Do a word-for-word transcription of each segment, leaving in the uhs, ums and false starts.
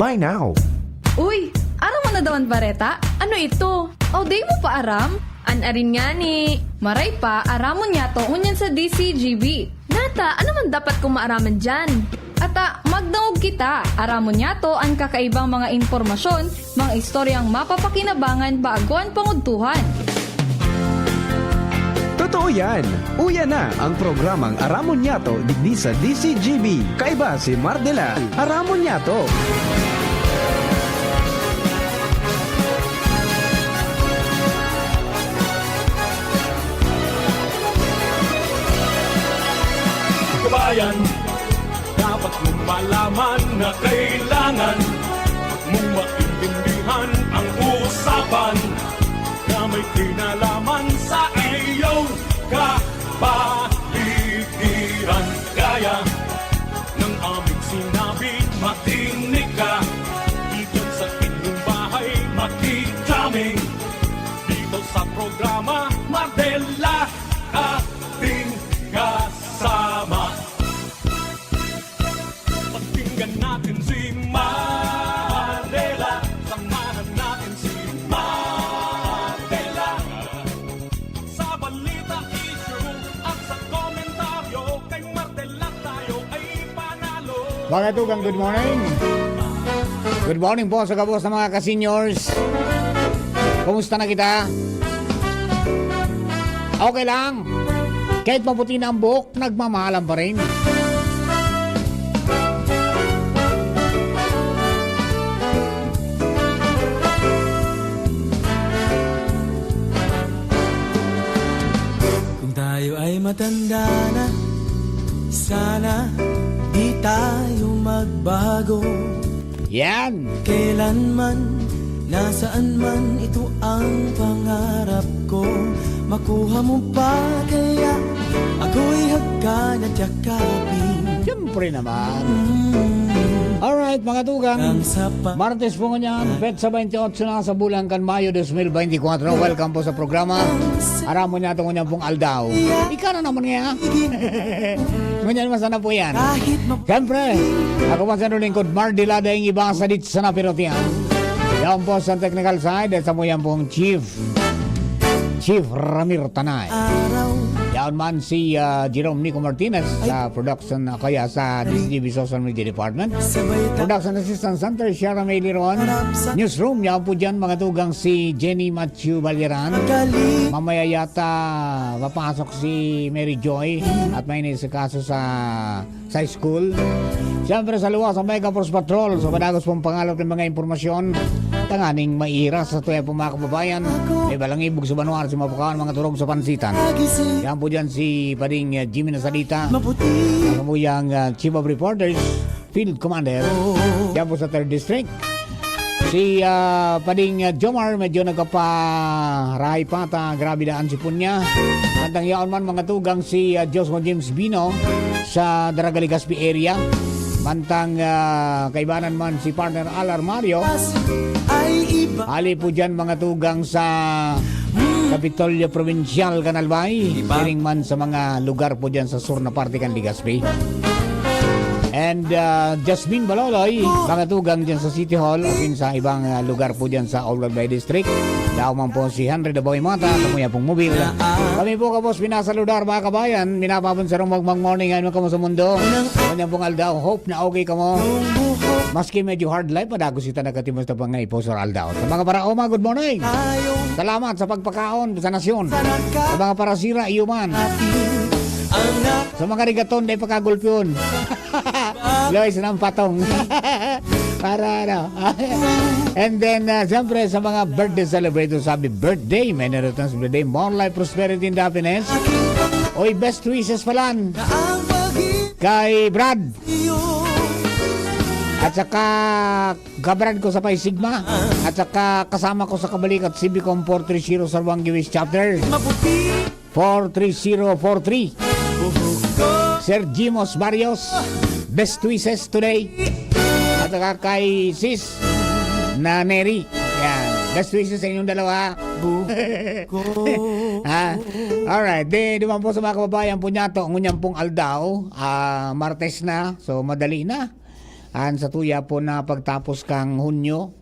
Buy now. Uy, aram mo na daw an bareta? Ano ito? O, di mo pa aram? An arin ngani. Maray pa, aramon niyato ngunyan sa D C G B. Nata, ano man dapat kong maaraman diyan? Ata, magdangog kita. Aramon niyato an kakaibang mga impormasyon, mga istoryang mapapakinabangan bago an pangudtuhan. Totoo yan! Uya na ang programang Aramon Niyato digdi sa D C G B. Kaiba si Mardela. Aramon Niyato. Kabayan, dapat mong malaman na kailangan mong maintindihan ang usapan na may kinalaman sa iyong kapaligiran. Kaya ng aming sinabi, makinig ka. Diyan sa inyong bahay, makikaming. Dito sa programa, Mardela, ating kasama. Pakinggan natin si Mardela. Samahan natin si Mardela. Sa balita, issue, at sa komentaryo, kay Mardela tayo ay panalo. Mga tugang, good morning. Good morning po sa gabos ng mga ka-seniors. Kumusta na kita? Okay lang. Kahit maputi na ang buhok, nagmamahalan pa rin. Kung tayo ay matanda na, sana di tayo magbago. Yan. Kailanman, nasaan man, ito ang pangarap ko. Makuha mo pa kaya ako'y hagkan at yakapin? Siyempre naman. Mm. Alright, mga tugang. Ang sapa- Martes po ngunyan, petsa twenty-eight na sa bulan kan Mayo dos mil beintikwatro. Welcome po sa programa. Aram mo niya itong ngunyan pong aldaw. Ika na naman nga. Ngunyan, masana po yan. Kahit ma- Siyempre, ako pa sa lingkod, Mardela, daing iba sa dit sana pero tiyan. Yan po sa technical side, at sa mo yan pong Chief, Chief Ramir Tanay. Yaon man si, ah, Jerome Nico Martinez sa production, ah, kaya sa D C G B Social Media Department. Production Assistant Center, Shara May Liron. Newsroom, yaon po dyan, mga tugang, si Jenny Matthew Balyeran. Mamaya yata papasok si Mary Joy at may inisikaso sa sa school. Siyempre, sa luwas, ang Mega Force Patrol, sa padagos pong pangalap ng mga impormasyon, tanganing mairas sa tuya po, mga kababayan. May balangibog sa banwaan, si Mapukawan, mga turog sa pansitan. Yan po dyan si Pading, eh, Jimmy Nasalita. Ang po yung, ah, Chief of Reporters, Field Commander. Yan po sa Third District. Si, ah, Pading, ah, Jomar, medyo nagkaparahay pa ta, grabe daan sipon niya. Mantang yaon man, mga tugang, si, ah, Josmo James Bino sa Daraga, Legazpi area. Mantang, ah, kaibanan man si partner Al Armario. Ay iba. Hali po dyan, mga tugang, sa Kapitolyo Provincial, Canalbay. Iba. Siring man sa mga lugar po dyan sa sur na parte kan Legazpi. And, ah, Jasmine Baloloy, mga tugang dyan sa City Hall, asin sa ibang, ah, lugar po dyan sa Old Albay District. Tao man po si Henry Daboy Mata, kamuya pong mobil. Kami po, kabos, minasaludar, mga kabayan. Minapapon sa rumog, mag-morning, ano kamo sa mundo? Kanyang pong aldaw, hope na okay kamo. Maski medyo hard life, padagos kita nagkatimos na pangay po sa aldaw. Sa mga paraoma, good morning. Salamat sa pagpakaon sa nasyon. Sa mga parasira, iyo man. Sa mga rigaton, dahil pakagulpiyon. Lois ng patong. Para ano. And then, ah, siyempre, sa mga birthday celebrators, sabi, birthday, may narito sa birthday, more life, prosperity, and happiness. Oy, best wishes palan kay Brad. At saka, kabrad ko sa Pi Sigma. At saka, kasama ko sa kabalikat, Civicom four three zero Sarwang Giwis Chapter. Four three zero four three. Sir Jimos Barrios, best wishes today. At saka kay Sis na Neri. Yan. Best wishes sa inyong dalawa. Ha? Alright. Di, di man po sa mga kababayan po niya to. Ngunyan pong aldaw, ah, Martes na. So, madali na. An satuya po na pagtapos kang Hunyo,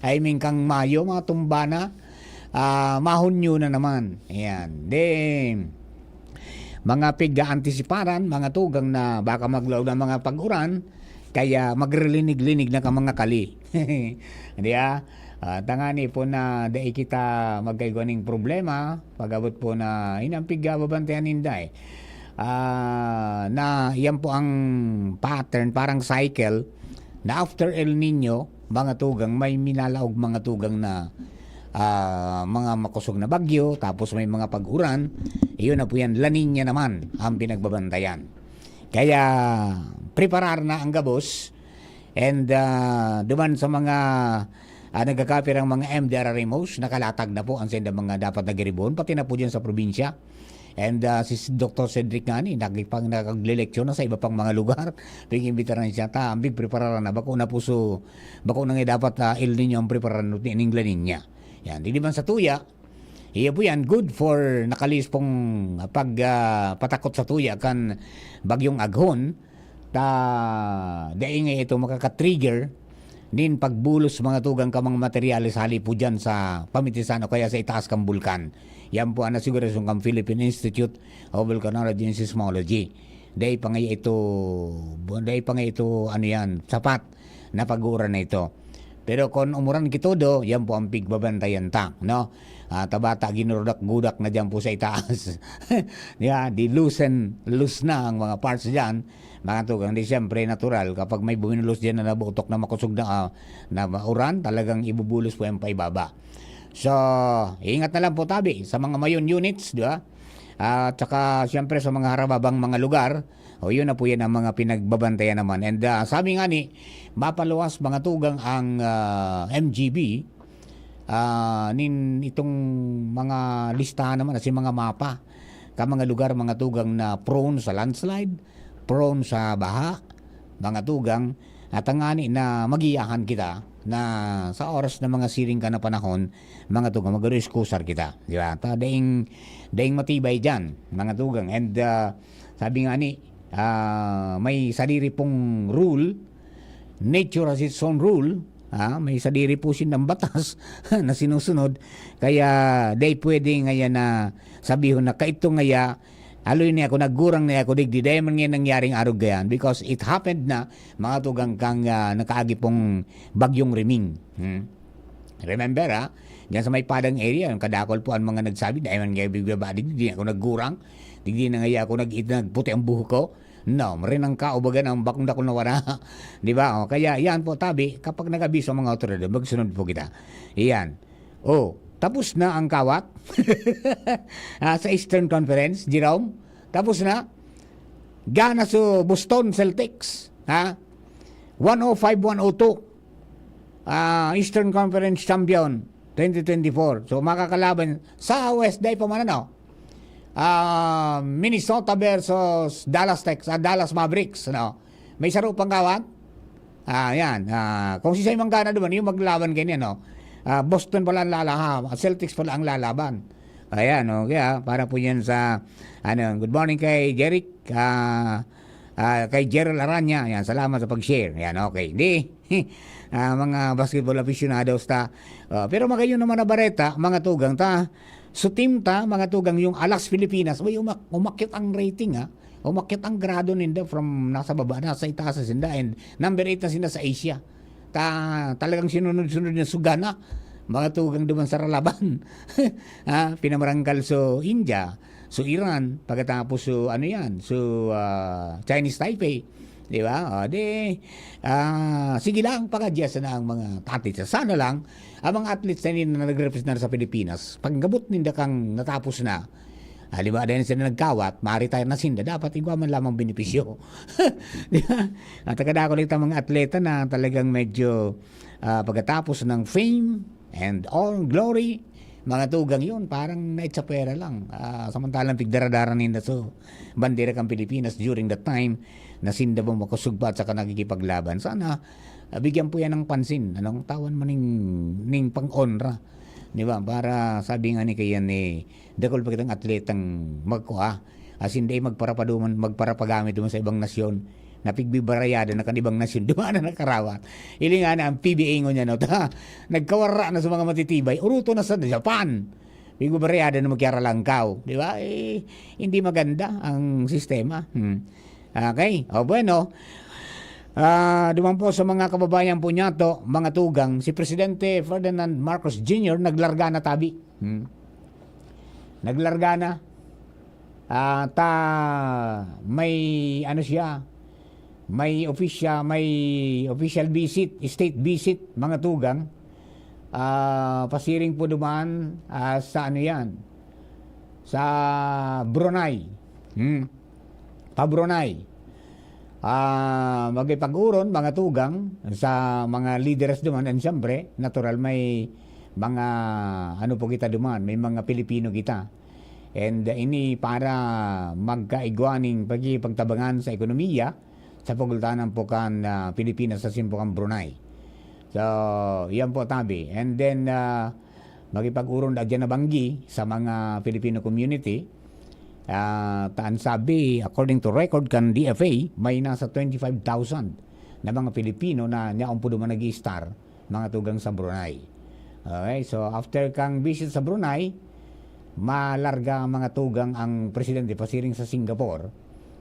I mean kang Mayo, mga tumba na, ah, mahunyo na naman. Ayan. Then, mga pig-aantisiparan, mga tugang na baka maglaog na mga pag-uran, kaya magrilinig-linig na ka mga kali. Di ba? Ah, tangani po na dai kita magkaigwa ning problema, pag-abot po na inampig babantayan ninda eh. Ah, na yan po ang pattern, parang cycle, na after El Nino, mga tugang, may minalaog mga tugang na, ah, mga makusog na bagyo, tapos may mga pag-uran, iyon na po yan, La Niña naman ang pinagbabantayan. Kaya, preparar na ang gabos, and, ah, duman sa mga, ah, nagkakapirang mga M D R R M Os, nakalatag na po ang senda mga dapat na giribohon, pati na po dyan sa probinsya. And, ah, si Doktor Cedric nga ni, nagipang-, nakagleleksyon na sa iba pang mga lugar. Pag-imbitaran siya, ta, ambig prepararan na, bako na puso, bako na nga dapat, ah, El Nino ang prepararan ni Ingla niya. Yan, di man sa tuya, iya po yan, good for nakalis pong pag, ah, patakot sa tuya kan bagyong Aghon, ta, dai nga ito makaka-trigger nin pagbulos mga tugang ka mga materyales hali po dyan sa pamitisan o kaya sa itaas kang bulkan. Yan po ang asigurasyon kang Philippine Institute of Volcanology and Seismology. Dai pa nga ito, dai pa nga ito, ano yan, sapat na pag-uuran na ito. Pero kung umuran ki todo, yan po ang pigbabantayan ta, no? Ah, tabata, ginurudak-gudak na dyan po sa itaas. Yeah, di loose and loose na ang mga parts dyan. Mga tugang, di siyempre natural, kapag may buminulos dyan na nabutok na makusog na, ah, na uran, talagang ibubulos po yan paibaba. So, ingat na lang po tabi sa mga mayon units, di ba? At saka, siyempre, sa mga harababang mga lugar, o yun na po yan ang mga pinagbabantayan naman. And, ah, sabi nga ni, mapaluwas mga tugang ang, ah, M G B, ah, nin itong mga listahan naman, as in mga mapa, ka mga lugar, mga tugang na prone sa landslide, prone sa baha, mga tugang, at tangani na magiyahan kita na sa oras na mga siring ka na panahon, mga tugang, magre-excusar kita, di ba? Ta, daing, daing matibay dyan, mga tugang. And, ah, sabi nga ni, ah, may sadiri pong rule, nature has its own rule, ah, may sadiri po siyang batas na sinusunod, kaya dai pwede ngaya na sabihon na kaito ngaya, aloy ni ako, naggurang ni ako digdi, dai man ngayon nangyaring arog gayan, because it happened na, mga tugang kang, ah, nakaagi pong bagyong Riming. Hmm? Remember, ha? Diyan sa may Padang area, yung kadakol po ang mga nagsabi, "Dai man ngayon bigla ba, digdi ako naggurang, digdi na ngaya ako nag-, nagputi ang buhok ko." No, marinang ka, ubaga na ang bakong dakul na wara. Di ba? O, kaya yan po, tabi, kapag nag-abiso ang mga otoridad, magsunod po kita. Iyan. O, tapos na ang kawat. Ah, sa Eastern Conference, Jerome, tapos na. Gana so Boston Celtics, ha? One oh five, one oh two. Ah, Eastern Conference champion, twenty twenty-four. So, makakalaban sa West, dai pa man, ano? Ah, Minnesota versus Dallas Tex-, ah, Dallas Mavericks, no? May saro pang kawat? Ah, yan. Ah, kung si Simon Gana naman, yung maglaban kayo niya, no? Ah, Boston pala ang lalaha, Celtics pala ang lalaban. Ayan, okay, ah. Para po yan sa, ano, good morning kay Jeric, ah, ah, kay Gerald Aranya. Yan, salamat sa pag-share. Yan, okay. Di, ah, mga basketball aficionados ta. Ah, pero magayon naman na bareta, mga tugang ta. So, team ta, mga tugang, yung Alas Pilipinas, uy, umak-, umakyat ang rating, ah. Umakyat ang grado ninda from nasa baba na sa itaas sa sinda, and number eight na sinda sa Asia. Ta-, talagang sinunod-sunod na sugana, mga tugang duman sa Ralaban. Ah, pinamarangkal so India, so Iran, pagkatapos so, ano yan, so, ah, Chinese Taipei. Di ba? O, di, ah, sige lang, pag-adjust na ang mga atleta. Sana lang, ang mga atleta na, na nagrepresenta sa Pilipinas, pag-abot ninda kang natapos na, halimbawa, dahil sila nagkawat, ma-retire na sinda, dapat igwa man lamang benepisyo. Di ba? At kadakol itang mga atleta na talagang medyo, ah, pagkatapos ng fame and all glory, mga tugang yun, parang naitsapwera lang. Ah, samantalang pigdaradara ninda so bandera kang Pilipinas during that time na sinda bang makusog pa at saka nakikipaglaban. Sana, ah, bigyan po yan ng pansin. Anong tawan mo ning, ning pang-onra? Di ba? Para sabi nga ni kaya ni dakul pa kitang atletang magkuha. As in, di magparapaduman, magparapagamit duman sa ibang nasyon. na pigbibarayada na kan ibang nasyon, duman na nakarawat. Hiling nga na ang P B A ngunyan, no? Ta, nagkawara na sa mga matitibay, uruto na sa Japan. Pigbibarayada na magkiaralangkaw, di ba? Eh, hindi maganda ang sistema. Hmm. Okay, o bueno. Ah, duman po sa mga kababayan po niyato, mga tugang, si Presidente Ferdinand Marcos Junior naglarga na tabi. Hmm. Naglarga na. Ah, ta may ano siya, may official, may official visit, state visit, mga tugang. Ah, pasiring po duman, ah, sa ano yan, sa Brunei. Hmm. Pa Brunei. Ah, magipag-oron, mga tugang, sa mga lideres duman, and siyempre, natural, may mga, ano po kita duman, may mga Pilipino kita. And, uh, ini para magkaigwa ning pakikipagtabangan sa ekonomiya sa pagultanan po kan, ah, Pilipinas sa simpukan Brunei. So, yan po, tabi. And then, ah, makipag-oron da dyan na banggi sa mga Filipino community. Ah, taan sabi, according to record kan D F A, may nasa twenty-five thousand na mga Pilipino na niyaon po duman nag-i-star, mga tugang, sa Brunei. Okay, so after kang visit sa Brunei, malarga, mga tugang, ang presidente pasiring sa Singapore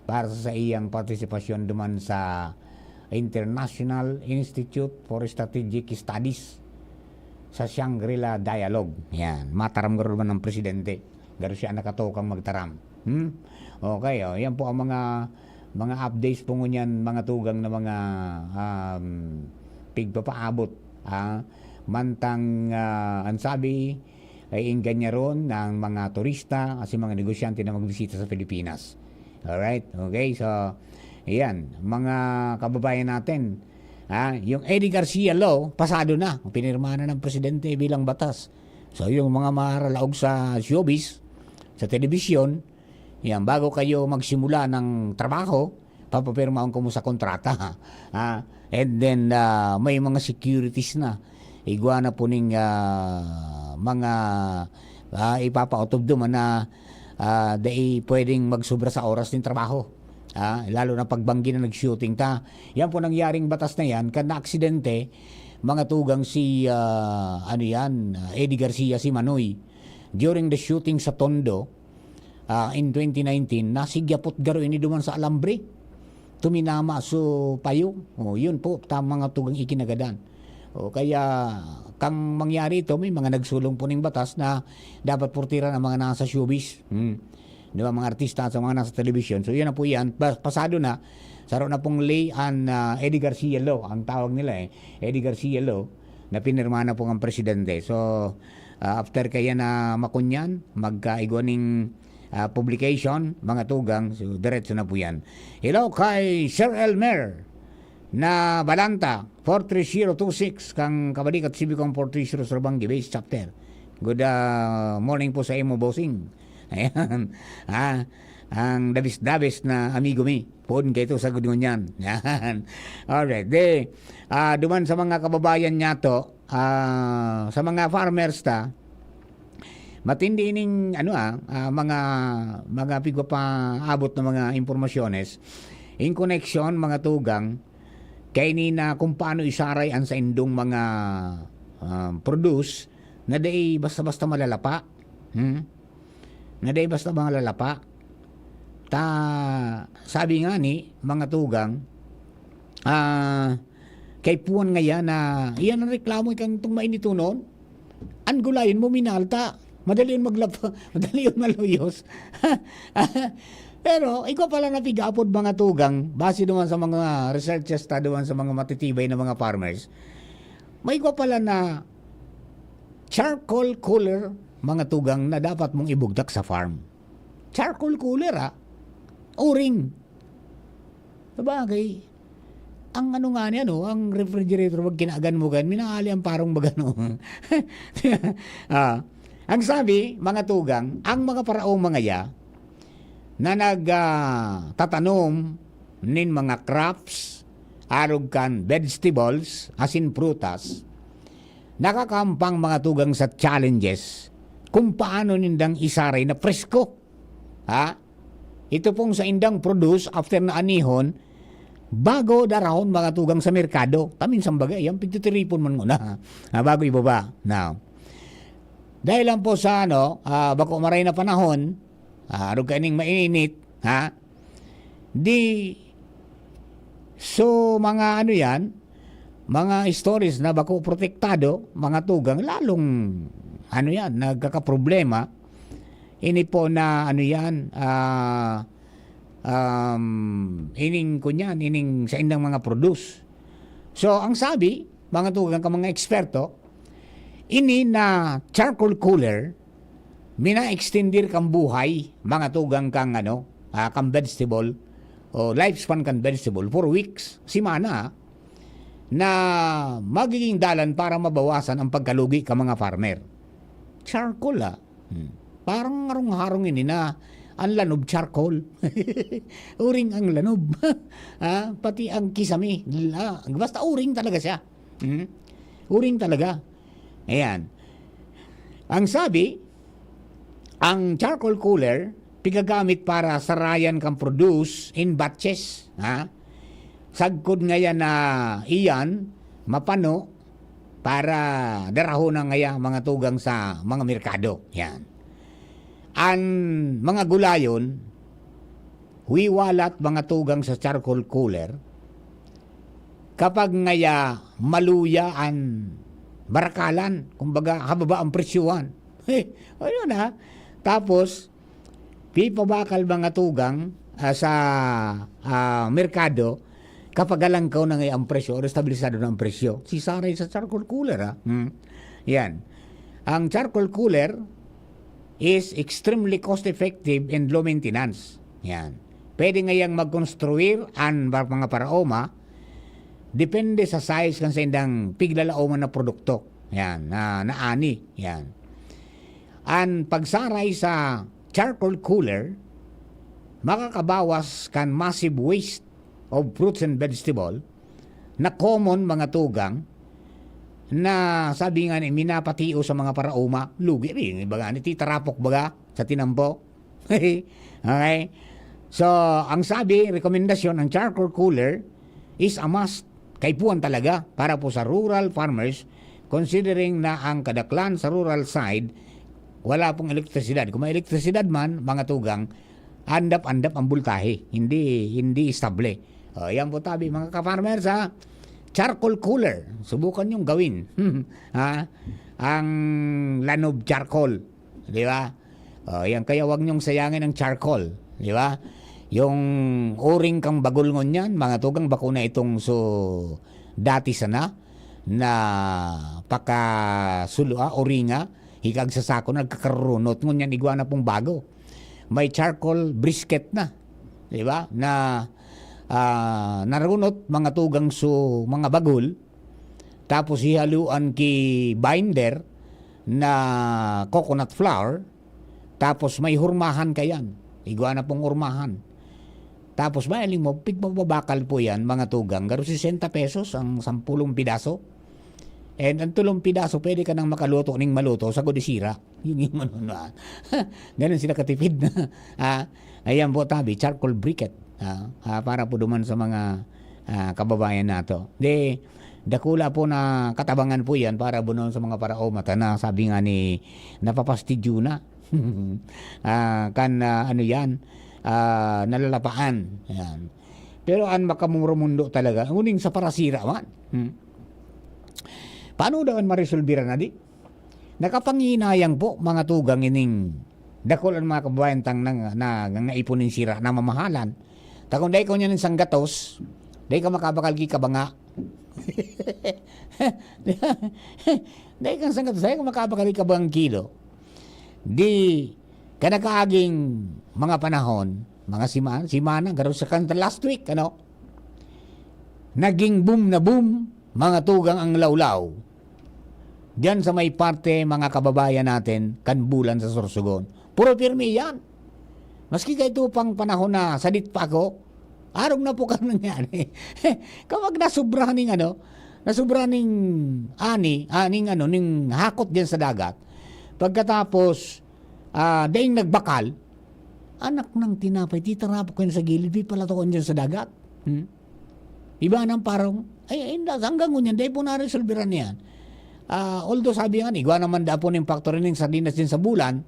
para sa iyang partisipasyon duman sa International Institute for Strategic Studies sa Shangri-La Dialogue. Yan, mataram garo naman ng presidente. Garo siya nakatukang magtaram. Hmm? Okay, oh, yan po ang mga, mga updates po ngunyan, mga tugang, na mga, um, pigpapaabot, ah. Mantang, ah, ang sabi, ay ingganyaron ng mga turista kasi mga negosyante na magbisita sa Pilipinas. Alright? Okay, so, ayan, mga kababayan natin, ha, yung Eddie Garcia Law, pasado na, pinirma na ng presidente bilang batas. So, yung mga maralaog sa showbiz, sa telebisyon, yan, bago kayo magsimula ng trabaho, papapirmaon kamo sa kontrata. Ah, and then, ah, may mga securities na. Igwa na po ning, ah, mga, ah, ipapaotob duman na, ah, dai pwedeng magsubra sa oras ning trabaho. Ah, lalo na pagbanggi na nag-shooting ta. Yan po nangyaring batas na yan, kan naaksidente, mga tugang, si, ah, ano yan, ah, Eddie Garcia, si Manoy. During the shooting sa Tondo, ah, in twenty nineteen, nasigyapot garo ini duman sa alambre. Tuminama so payo. Oh, yun po, tama nga tugang ikinagadan. O kaya, kang mangyari ito, may mga nagsulong po ning batas na dapat portiran ang mga nasa showbiz. Hmm. Di ba, mga artista sa mga nasa telebisyon. So, yun na po yan. Pa-, pasado na. Saro na pong ley an, ah, Eddie Garcia Law, ang tawag nila eh. Eddie Garcia Law, na pinirma na po ng presidente. So, ah, after kaya na makunyan, magkaigwa ning, ah, publication, mga tugang, so, diretso na po yan. Hello kay Sir Elmer na Balanta, four three zero two six, kang kabalikat Sibicong four three zero Surbangi Base Chapter. Good, ah, morning po sa imo, bossing. Ayan. Ah, ang dabis-dabis na amigo mi. Poon kayo sa gudungan yan. Yan. Alright. De, ah, duman sa mga kababayan niyato, ah, sa mga farmers ta, matindi ining, ano, ah, ah, mga, mga pigpapaabot na mga impormasyones in koneksyon, mga tugang, kaini na kung paano isaray ang saindong mga, ah, produce na dai basta-basta malalapa. Hmm? Na dai basta malalapa. Ta, sabi nga ni mga tugang, ah, kay puwan ngaya na iyan ang reklamo kan tong mainitonon. An gulayon mo minalta. Madali yun maglapa, madali yun maluyos. Pero igwa pala na pig-apod, mga tugang, base duman sa mga researchers ta, duman sa mga matitibay na mga farmers, may igwa pala na charcoal cooler, mga tugang, na dapat mong ibugtak sa farm. Charcoal cooler, ah. Uring. Sabagay, ang ano nga ni ano, ang refrigerator, wag kinagan mo gan, minaali ang parong magano. Ah, ang sabi, mga tugang, ang mga paraong mga ya na nag, ah, tatanom nin mga crops, arog kan vegetables, asin prutas, nakakahampang, mga tugang, sa challenges kung paano nindang isaray na presko. Ha? Ito pong saindang produce after na anihon, bago darahon, mga tugang, sa merkado. Ta minsan baga, yan, pigtitiripon man nguna, ah, bago ibaba. Now, dahil lang po sa, ano, ah, bako maray na panahon, ah, arog kaining mainit, ha? Di, so, mga ano yan, mga stories na bako protektado, mga tugang, lalong, ano yan, nagkakaproblema. Ini po na, ano yan, ah, um, ining, kunyan, ining saindang mga produce. So, ang sabi, mga tugang, ka mga eksperto, ini na charcoal cooler, mina-extender kan buhay, mga tugang, kang, ano, ah, kang vegetable, o lifespan kan vegetable, for weeks, simana, na magiging dalan para mabawasan ang pagkalugi ka mga farmer. Charcoal, ah. Hmm. Parang harong-harong ini na ang lanob charcoal. Uring ang lanob. Ah, pati ang kisame. La, basta uring talaga siya. Hmm? Uring talaga. Ayan. Ang sabi, ang charcoal cooler, pigagamit para sarayan kan produce in batches. Ha? Sagkod ngayan na iyan, mapano, para darahon na ngaya mga tugang sa mga merkado. Yan. An mga gulayon, wiwalat mga tugang sa charcoal cooler, kapag ngaya maluya an barakalan, kumbaga, hababa ang presyohan. Ayun, ha. Tapos, pipabakal mga tugang, ah, sa, ah, merkado, kapag alangkaw na nga ang presyo, o estabilisado na ang presyo. Si saray sa charcoal cooler, ha. Hmm. Yan. Ang charcoal cooler is extremely cost-effective and low maintenance. Yan. Pwede ngayang magkonstruir an ba-, mga paraoma, depende sa size kan saindang piglalaoman na produkto. Yan, na, na ani. Yan. An pagsaray sa charcoal cooler, makakabawas kan massive waste of fruits and vegetable na common, mga tugang, na sabi nga ni, minapatio sa mga paraoma, lugi rin, iba nga ni, titarapok baga sa tinampo. Okay? So, ang sabi, rekomendasyon, ang charcoal cooler is a must. Kaipuhan talaga para po sa rural farmers, considering na ang kadaklan sa rural side, wala pong elektrisidad. Kung may elektrisidad man, mga tugang, andap-andap ang bultahe. Hindi, hindi estable. O, yan po tabi, mga ka-farmers, ha? Charcoal cooler. Subukan yung gawin. Ha? Ang lanob charcoal. Di ba? O, yan, kaya wag niyong sayangin ang charcoal. Di ba? Yung uring kang bagul ngunyan, mga tugang, bako na itong so, dati sana, na pakasulo, ah, uringa, hikag sa sako, nagkakarunot. Ngunyan, igwa na pong bago. May charcoal brisket na. Di ba? Na, ah, narunot, mga tugang so, mga bagul, tapos hihaluan ki binder na coconut flour, tapos may hurmahan kayan. Igwa na pong hurmahan. Tapos may aling mo, pigpapabakal po yan, mga tugang. Garo sesenta pesos ang sampulong pidaso. And ang tulong pidaso, pwede ka nang makaluto ning maluto sa gudisira. Yun yung ano na. Ganun sila katipid na. Ah, ayan po, tabi, charcoal briquette. Ah, ah, para po duman sa mga, ah, kababayan nato. Di, dakula po na katabangan po yan para bunon sa mga paraoma. Ta na, sabi nga ni, napapastidyo na. Ah, kan, ah, ano yan, ah, nalalapaan. Yan. Pero an makamurumundo talaga, uning sa parasira man. Hmm. Paano daw an maresolbira na di? Nakapanginayang po, mga tugang, ining dakul an mga kababayan tang nang, na, nangaipon nin sira na mamahalan. Ta kun dai ka ngunyan nin sanggatos, dai ka makabakal ki kabanga. Dai kang sanggatos, dai ka makabakal ki kabangang kilo. Di, kan nakaaging mga panahon, mga sima-, simana, garo sa kan last week, ano? Naging boom na boom, mga tugang ang lawlaw. Diyan sa may parte, mga kababayan natin, kan bulan sa Sorsogon. Puro pirmi yan. Maski kaito pang panahon na sadit pa ako, arog na po kang nangyari. Kapag nasobrahan ning ano, nasobrahan ning ani, ah, ning ano, ning hakot diyan sa dagat. Pagkatapos, ah, daing nagbakal, anak ng tinapay, titarapok kayo sa gilid, pipalatukan diyan sa dagat. Hmm? Iba nang parang, ay, ay, hanggang ngunyan, dai po naresolbiran yan. Ah, although sabi nga, igwa naman daw po ning factory ning sardinas din sa bulan,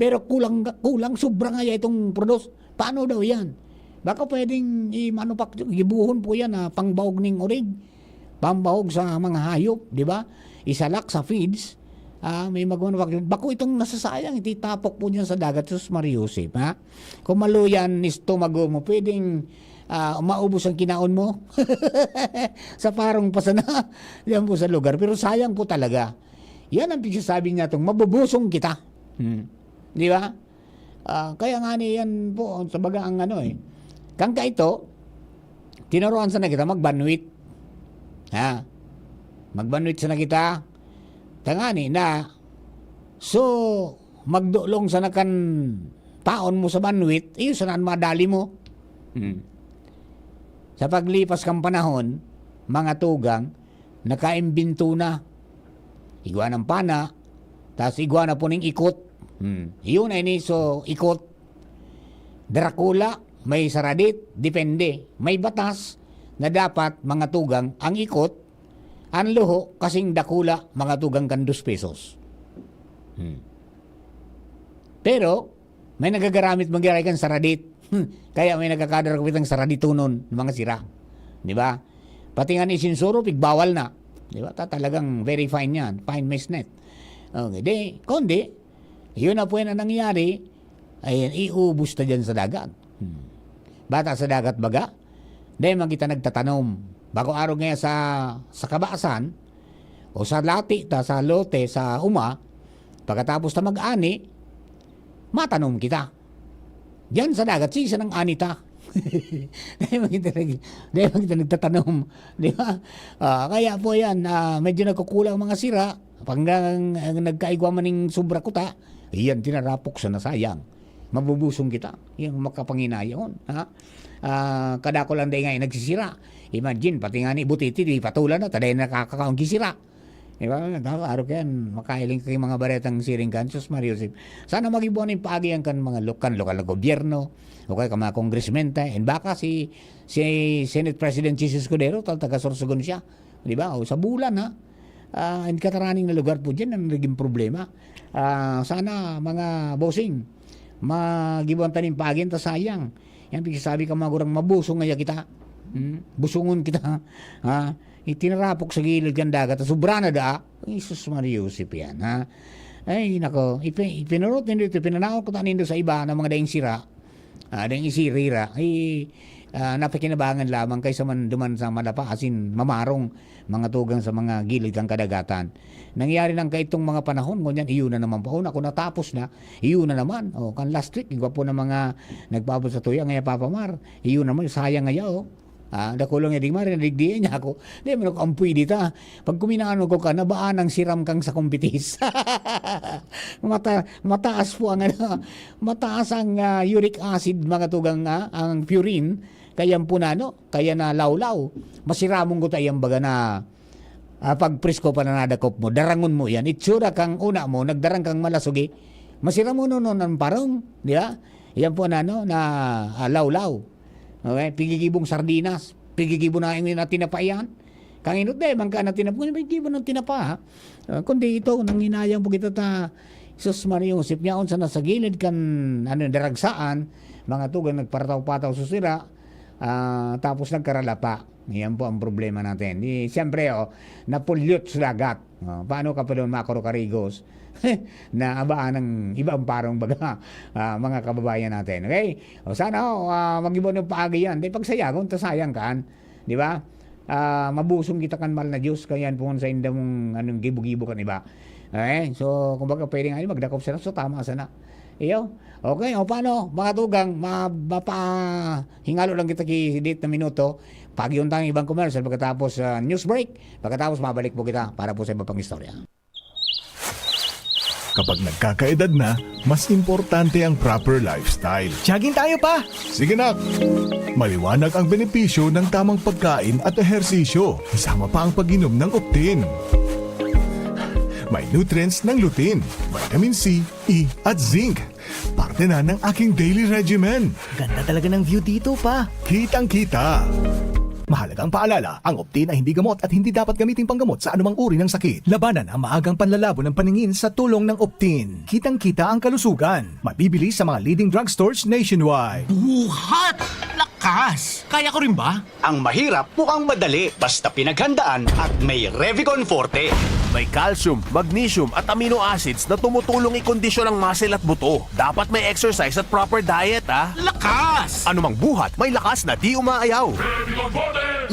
pero kulang, kulang, sobra nga ya itong produce. Paano daw yan? Baka pwedeng i-manufacture, gibuhon po yan na pangbahog ning orig. Pambahog sa mga hayop, di ba? Isalak sa feeds. Ah, may magmanufacture. Bako itong nasasayang, ititapok po niyan sa dagat, sus Mariusip, ha? Kung maluyan, istomago mo, pwedeng, ah, maubos ang kinaon mo. Sa parong pa sana, yan po sa lugar. Pero sayang po talaga. Yan ang pagsasabi niya itong mabubusong kita. Hmm. Di ba? Ah, kaya nga ni yan po, sa baga ang ano eh. Kang kaito, tinuruan sana kita magbanwit. Ha? Magbanwit sana kita. Tangani na, so, magdulong sana kan paon mo sa banwit, iyo sana ang madali mo. Hmm. Sa paglipas kang panahon, mga tugang, nakaimbento na. Igwa ng pana, tas igwa na po ning ikot. Hmm. Yun ay ni, so, ikot. Dracula, may saradit, depende. May batas na dapat mga tugang ang ikot, ang luho kasing dakula, mga tugang kan dos pesos. Hmm. Pero, may nagagaramit magyaray kan saradit. Kaya may nagkakadara ko pitang saraditunon, mga sira. Di ba? Pati nga ni sinsuro, pigbawal na. Di ba? Ta-, talagang very fine yan. Fine mesnet. Okay. Di, kundi, yun na po yan ang nangyari. Ayan, iubos na dyan sa dagat. Hmm. Bata sa dagat baga, dahil man kita nagtatanom. Bako arog nga sa, sa kabasan, o sa lati ta, sa lote, sa uma, pagkatapos ta mag-ani, matanom kita. Diyan sa dagat, sisa ng ani ta. Dahil man kita nag-, dahil man kita nagtatanom. Di ba? Ah, kaya po yan, ah, medyo nagkukulang mga sira. Pag ang, ang nagkaigwa man ning sobra kuta, iyan tinarapok sa nasayang. Mabubusong kita. Yan ang makapanginayahon, ha? Ah, kadako lang dahil nga yung nagsisira. Imagine, pati nga ni Butiti, di patulan na, taday nakakakaon gisira. Di ba? Nakakaaro ka yan. Makahiling ka yung mga baretang siring kan, sus Mario Joseph. Sana mag-ibuan yung paagihan kan mga lo-, kan lokal na gobyerno, o kaya kan mga kongresmenta. And baka si, si Senate President Jesus Escudero, tal-, taga Sorsogon siya. Di ba? O sa bulan, ha? Ah, and kataraning na lugar po dyan ang naging problema. Ah, sana, mga bossing, magibuan taning paagihan ta sayang. Yan, pigsasabi ka, mga gurang, mabusong ngaya kita. Hmm? Busungon kita. Ha? Itinarapok sa gilid kan dagat, sobra na daa. Jesus Maria Joseph yan, ha? Ay, nako, ipi-, ipinurot nindo ito, pinanaot ko ta nindo sa iba na mga daing sira. Ah, daing isirira. Ay, ah, napakinabangan lamang kaysa man duman sa malapa, asin mamarong mga tugang sa mga gilid kan kadagatan. Nangyari nang kaitong mga panahon, ngunyan, iyo na naman pa. Una, kung natapos na, iyo na naman. O, kan last week, igwa po ng mga nagpaabot sa tuya, ngaya Papa Mar, iyo naman, sayang ngaya, o. Ah, dakulong nga, di marinig, di niya ako. Di man ako ang pwede ta. Pag kuminano ko ka, nabaan ang siram kang sa kumpitis. Mata-, mataas po ang, ano, mataas ang, ah, uric acid, mga tugang, ah, ang purine. Kaya po na, ano, kaya na lawlaw. Masiramong ko tayo, baga na, ah, pag presko pa na nadakop mo, darangon mo yan. Itsura kang una mo, nagdarang kang malasugi. Masiramon nun ang parong, di ba? Yan po na, ano, na, ah, lawlaw. Okay? Pigigibong sardinas. Pigigibo na yung tinapa yan. Kang inot de, man ka na tinapa, pigigibo ng tinapa, ha? Ah, kundi ito, nanginayang po kita ta, Jesus Maria Joseph, yaon sana sa gilid kan, ano, daragsaan, mga tugang nagparataw-pataw sa sira, ah, tapos nagkaralapa. Yan po ang problema natin. Di, siyempre, oh, napulyot sa dagat. Oh, paano ka pa doon makuro-karigos? Na abaan ng ibang parong baga, ah, mga kababayan natin. Okay? O sana, oh, ah, mag-iba ng paagi yan. Di pagsayagon, ta sayang kaan. Di ba? Ah, mabusong kita kan mahal na Diyos, kaya yan po sa inda mong anong gibo-gibo kan iba. Eh, so, kumbaga, pwede nga yun, magdakop sana. So, tama sana. Iyo. Okay, o paano, mga tugang, ma-, mapa-, hingalo lang kita ki date na minuto. Pag-iyon tayo ibang commercial pagkatapos, ah, news break. Pagkatapos, mabalik po kita para po sa iba pang istorya. Kapag nagkakaedad na, mas importante ang proper lifestyle. Jogging tayo, pa! Sige, nak! Maliwanag ang benepisyo ng tamang pagkain at ehersisyo, kasama pa ang pag-inom ng Optin. May nutrients ng lutein, vitamin C, E, at zinc. Parte na ng aking daily regimen. Ganda talaga ng view dito, pa. Kitang-kita. Mahalagang paalala, ang Optin ay hindi gamot at hindi dapat gamiting panggamot sa anumang uri ng sakit. Labanan ang maagang panlalabo ng paningin sa tulong ng Optin. Kitang-kita ang kalusugan. Mabibili sa mga leading drugstores nationwide. Buhat! Lakas! Kaya ko rin ba? Ang mahirap mukhang madali basta pinaghandaan at may Revicon Forte. May calcium, magnesium at amino acids na tumutulong ikondisyon ang muscle at buto. Dapat may exercise at proper diet, ah. Lakas! Anumang buhat, may lakas na di umaayaw.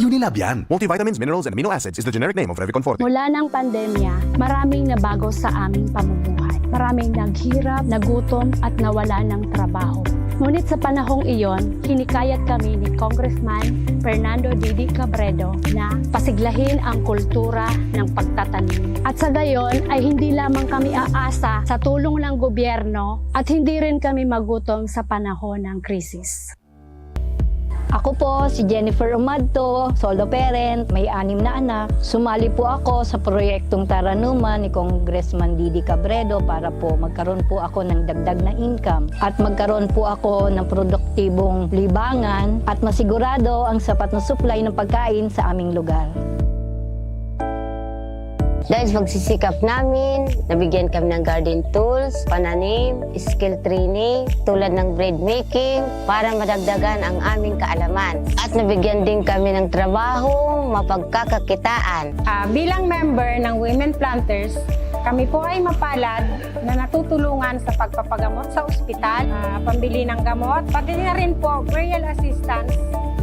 Unilab yan. Multivitamins, minerals, and amino acids is the generic name of Revicon Forte. Mula ng pandemya, maraming nabago sa aming pamumuhay. Maraming naghirap, nagutom, at nawala ng trabaho. Ngunit sa panahong iyon, hinikayat kami ni Congressman Fernando Didi Cabredo na pasiglahin ang kultura ng pagtatanim. At sa gayon ay hindi lamang kami aasa sa tulong ng gobyerno at hindi rin kami magutom sa panahon ng krisis. Ako po si Jennifer Umadto, solo parent, may anim na anak. Sumali po ako sa proyektong Taranuman ni Congressman Didi Cabredo para po magkaroon po ako ng dagdag na income at magkaroon po ako ng produktibong libangan at masigurado ang sapat na supply ng pagkain sa aming lugar. Dahil sa pagsisikap namin, nabigyan kami ng garden tools, pananim, skill training, tulad ng bread making, para madagdagan ang aming kaalaman. At nabigyan din kami ng trabaho, mapagkakakitaan. Ah, bilang member ng Women Planters, kami po ay mapalad na natutulungan sa pagpapagamot sa ospital, ah, pambili ng gamot, pati na rin po burial assistance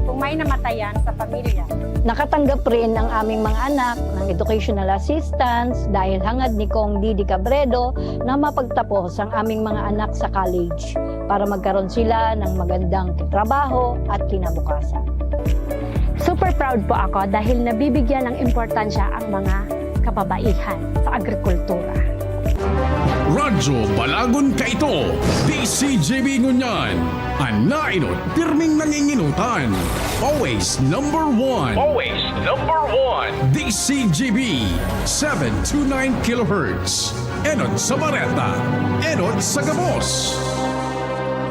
kung may namatayan sa pamilya. Nakatanggap rin ang aming mga anak ng educational assistance dahil hangad ni Cong Didi Cabredo na mapagtapos ang aming mga anak sa college para magkaroon sila ng magandang trabaho at kinabukasan. Super proud po ako dahil nabibigyan ng importansya ang mga kababaihan sa agrikultura. Radyo Balagon Kaito, D C G B Ngunyan, an naenot pirming nanginginutan. Always number one. Always number one. D C G B, seven two nine kilohertz. Enot sa bareta, enot sa gabos.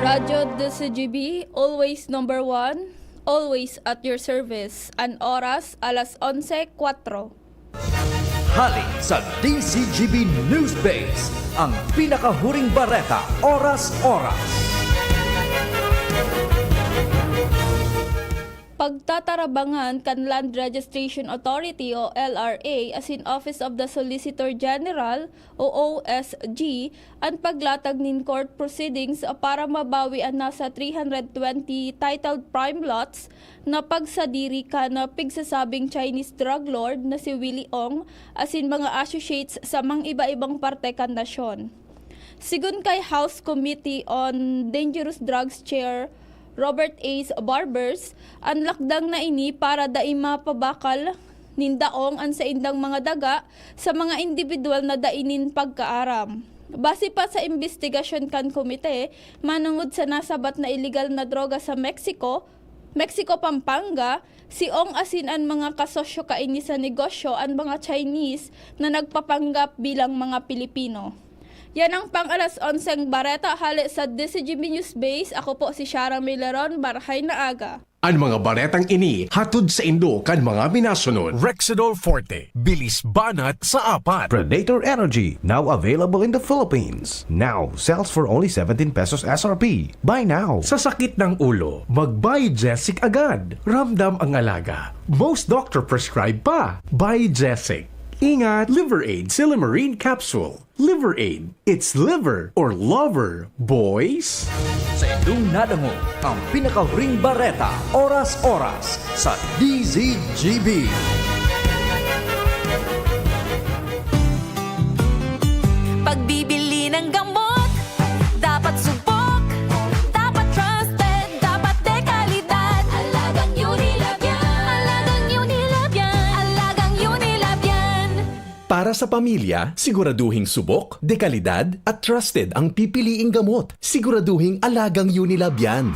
Radyo D C G B, always number one, always at your service. An oras, alas onse kwatro. Hali sa D C G B News Base, ang pinakahuring bareta, oras-oras. Pagtatarabangan kan Land Registration Authority o L R A asin Office of the Solicitor General o O S G an paglatag nin court proceedings para mabawi an nasa three hundred twenty titled prime lots na pagsadiri kan pigsasabing Chinese drug lord na si Willie Ong asin mga associates sa mga iba-ibang parte kan nasyon. Sigon kay House Committee on Dangerous Drugs Chair Robert Ace Barbers, an lakdang na ini para dai mapabakal nin daong an saindang mga daga sa mga indibidwal na dai nin pagkaaram. Base pa sa imbestigasyon kan komite, manongod sa nasabat na iligal na droga sa Mexico, Mexico, Pampanga, si Ong asin an mga kasosyo kaini sa negosyo an mga Chinese na nagpapanggap bilang mga Pilipino. Yan ang pang alas onseng bareta hale sa D C G B News Base. Ako po si Shara Mileron, Marhay na Aga. An mga baretang ini hatod saindo kan mga minasunod: Rexidol Forte, bilis banat sa apat. Predator Energy, now available in the Philippines. Now sells for only seventeen pesos S R P. Buy now. Sa sakit ng ulo, mag-Biogesic agad. Ramdam ang alaga. Most doctor prescribe pa. Biogesic. Ingat, Liver Aid Silymarin Capsule. Liver Aid. It's liver or lover, boys. Sa indong nadangog ang pinakahuring bareta, oras-oras, sa D Z G B. Pagbibili ng gamot, dapat subok, dapat trusted, dapat dekalidad. Alagang Unilab yan. Alagang Unilab yan. Alagang Unilab yan. Para sa pamilya, siguraduhing subok, dekalidad, at trusted ang pipiliing gamot. Siguraduhing alagang Unilab yan.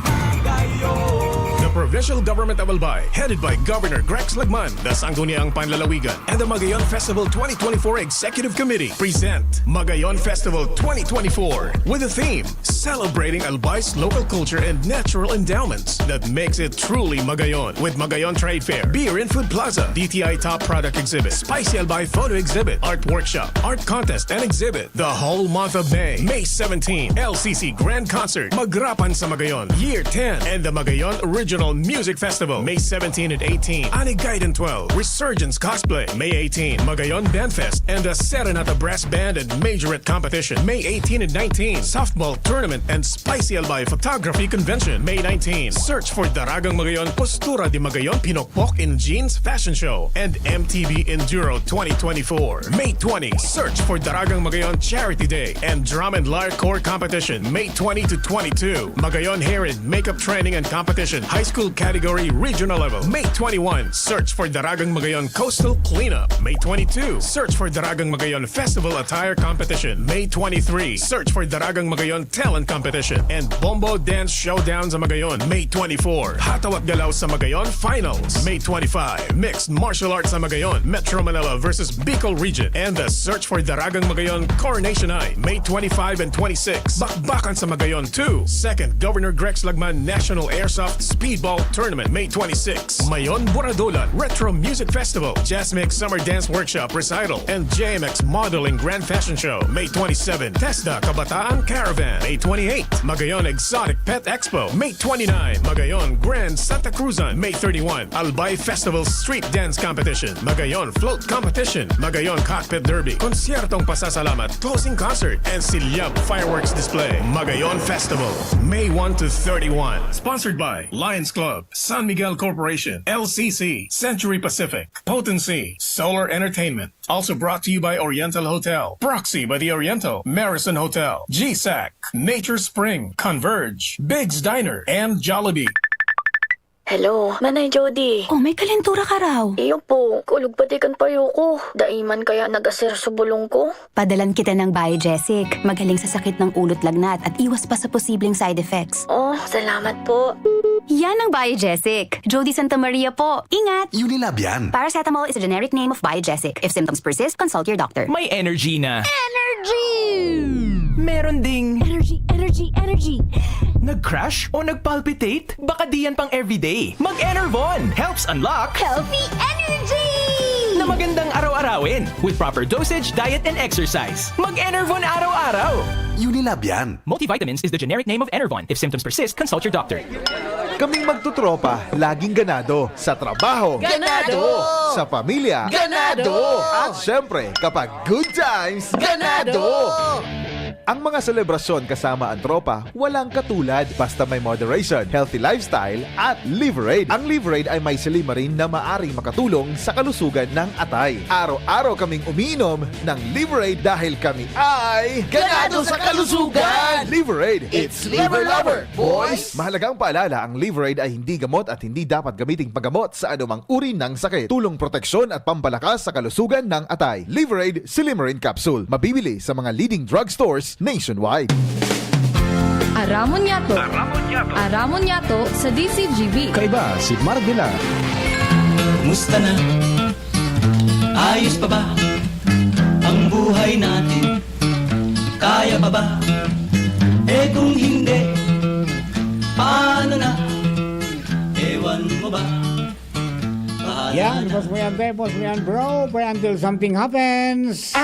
Provincial Government of Albay, headed by Governor Grex Lagman, the Sangguniang Panlalawigan, and the Magayon Festival twenty twenty-four Executive Committee present Magayon Festival twenty twenty-four with the theme Celebrating Albay's local culture and natural endowments that makes it truly Magayon, with Magayon Trade Fair, Beer and Food Plaza, D T I Top Product Exhibit, Spicy Albay Photo Exhibit, Art Workshop, Art Contest and Exhibit, the whole month of May. May seventeen, L C C Grand Concert, Magrapan sa Magayon, Year ten, and the Magayon Regional Music Festival, May seventeen and eighteen, Ani Gaiden twelve, Resurgence Cosplay, May eighteen, Magayon Band Fest, and the Serenata Brass Band and Majorette Competition, May eighteen and nineteen, Softball Tournament and Spicy Albay Photography Convention, May nineteen, Search for Daragang Magayon, Postura de Magayon, Pinokpok in Jeans Fashion Show, and M T B Enduro twenty twenty-four, May twenty, Search for Daragang Magayon Charity Day and Drum and Lyre Corps Competition, May twenty to twenty-two, Magayon Hair and Makeup Training and Competition, High School Category Regional Level, May twenty-one, Search for Daragang Magayon Coastal Cleanup, May twenty-two, Search for Daragang Magayon Festival Attire Competition, May twenty-three, Search for Daragang Magayon Talent Competition, and Bombo Dance Showdown sa Magayon, May twenty-four, Hatawat Galaw sa Magayon Finals, May twenty-five, Mixed Martial Arts sa Magayon, Metro Manila versus Bicol Region, and the Search for Daragang Magayon Coronation High, May twenty-five and twenty-six, Bakbakan sa Magayon two, Second Governor Grex Lagman National Airsoft Speedball Tournament, May twenty-six, Mayon Buradolan Retro Music Festival, Jazz Mix Summer Dance Workshop Recital, and J M X Modeling Grand Fashion Show, May twenty-seven, TESDA Kabataan Caravan, May twenty-eight, Magayon Exotic Pet Expo, May twenty-nine, Magayon Grand Santa Cruzan, May thirty-one, Albay Festival Street Dance Competition, Magayon Float Competition, Magayon Cockpit Derby, Konsyertong Pasasalamat, Closing Concert, and Silyab Fireworks Display, Magayon Festival, May one to thirty-one. Sponsored by Lions Club, San Miguel Corporation, L C C, Century Pacific, Potency, Solar Entertainment. Also brought to you by Oriental Hotel, Proxy by the Oriental, Marison Hotel, G SAC, Nature Spring, Converge, Big's Diner, and Jollibee. Hello, Manay Jody. Oh, may kalentura ka raw. Iyo po, kulog pati kan payo ko. Dai man kaya nag-aser sa bulong ko. Padalan kita ng Biogesic. Magaling sa sakit ng ulo't lagnat at iwas pa sa posibleng side effects. Oh, salamat po. Yan ang Biogesic. Jody Santa Maria po. Ingat! Unilab yan. Paracetamol is a generic name of Biogesic. If symptoms persist, consult your doctor. May energy na. Energy! Meron ding Energy, energy, energy! Nag-crash o nag-palpitate? Baka di yan pang everyday. Mag-Enervon helps unlock Healthy energy! Na magandang araw-arawin with proper dosage, diet, and exercise. Mag-Enervon araw-araw! Unilab yan. Multivitamins is the generic name of Enervon. If symptoms persist, consult your doctor. Kaming magtutropa, laging ganado. Sa trabaho. Ganado! Sa pamilya. Ganado! At syempre, kapag good times. Ganado! Ang mga selebrasyon kasama ang tropa, walang katulad. Basta may moderation, healthy lifestyle, at Liverade. Ang Liverade ay may silymarin na maaring makatulong sa kalusugan ng atay. Araw-araw kaming umiinom ng Liverade dahil kami ay Ganado sa kalusugan! Liverade, it's liver lover, boys! Mahalagang paalala, ang Liverade ay hindi gamot at hindi dapat gamiting panggamot sa anumang uri ng sakit. Tulong proteksyon at pampalakas sa kalusugan ng atay. Liverade Silymarin Capsule. Mabibili sa mga leading drugstores nationwide. Aramon Yato. Aramon Yato. Aramon Yato sa D C G B. Kaiba si Mark Villar. Musta na? Ayos pa ba ang buhay natin? Kaya pa ba? Eh, kung hindi, paano na? Ewan mo ba? Bahala Yan, na. Post mo yan, te. Post mo yan, bro. Pray until something happens.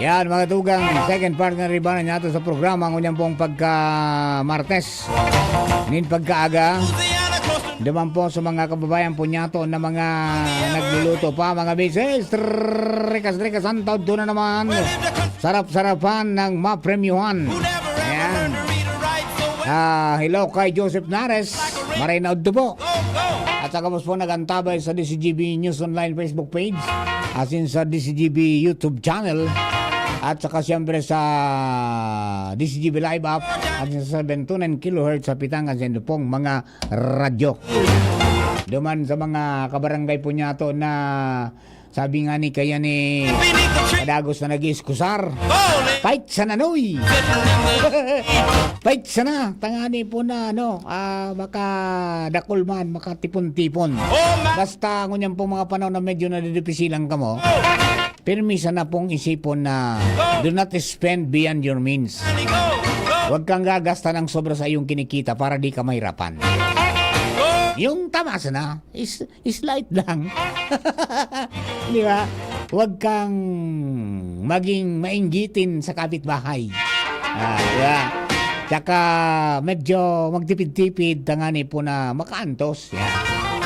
Yan, mga tugang, second part na riba na niyato sa programa, ngunyan pong pagka Martes. Nin pagkaaga. Duman po sa mga kababayan po niyato na mga nagluluto pa, mga misis. Rikas-rikas, ang taon na naman. Sarap-sarapan ng mapremyuhan. Ayan. Ah, hello kay Joseph Nares. Maray na udto po. At sa gabos po nagantabay sa D C G B News Online Facebook page, asin sa D C G B YouTube channel, at saka siyempre sa D C G B Live app, asin sa seven two nine kilohertz sa pitang kan sendo pong mga radyo. Duman sa mga kabarangay po niyato na Sabi nga ni kaya ni Padagos na nag-iiskusar, "Fight sana, Noy! Fight sana! Tangani po na, ano, ah, makadakol man, makatipon-tipon." Basta, ngunyan po mga panahon na medyo nadidipisilan kamo, pirmi sana pong isipon na do not spend beyond your means. Huwag kang gagasta ng sobra sa iyong kinikita para di ka mahirapan. Yung tama sana, is Slight lang. Di ba? Huwag kang maging mainggitin sa kapitbahay. Ah, di ba? Tsaka medyo magtipid-tipid, tangani po na makaantos. Yan.